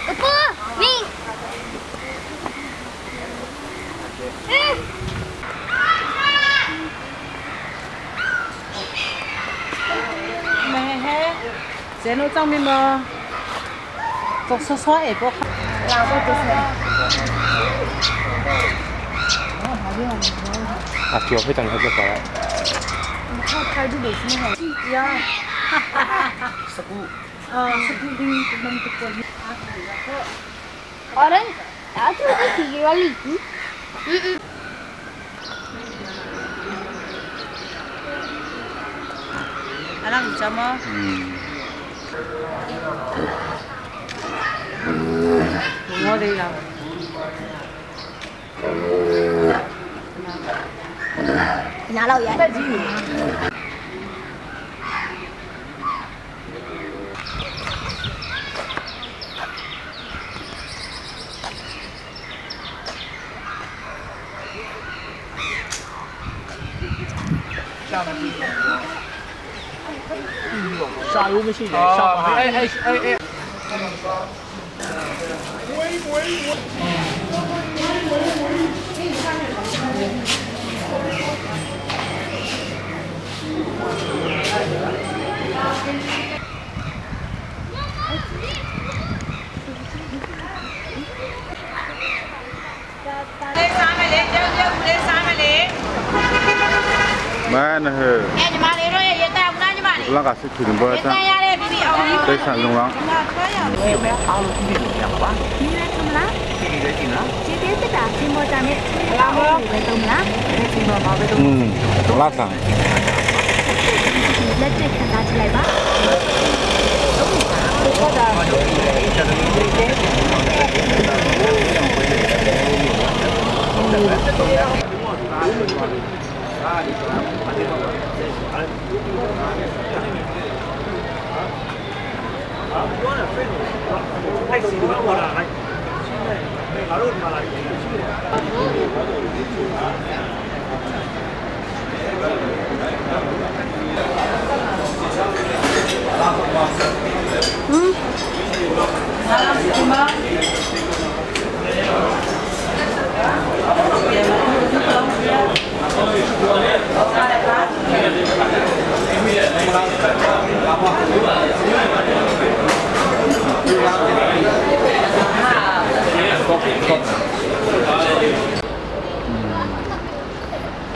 [SPEAKER 6] Apa? Ming.
[SPEAKER 20] Mẹ he, chế nó trong mi mà, chọc xóa xóa ấy bo. Làm bao nhiêu?
[SPEAKER 23] 啊，叫非常好个。
[SPEAKER 20] 开都没什么好。呀，十个。啊，十个零，那么多。
[SPEAKER 6] Orang, aku tu tiga kali.
[SPEAKER 20] Alang sama. 我哋又。
[SPEAKER 6] 拿老爷。
[SPEAKER 3] 下雨没事，下哎哎哎哎。
[SPEAKER 10] Mà nè, là cả sự thuyền bơi ta, đây sản lùng lắm. Ừ, lát à.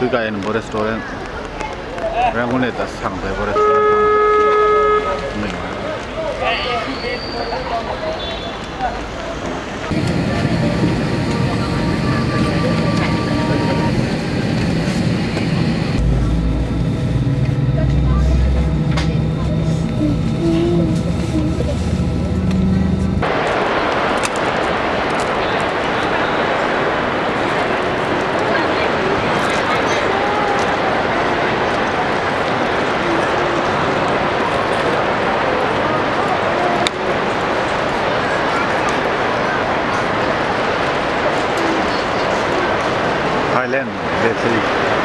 [SPEAKER 10] Tôi cái một restaurant, Rangoon này ta sang về một restaurant mình. Thailand, let's see.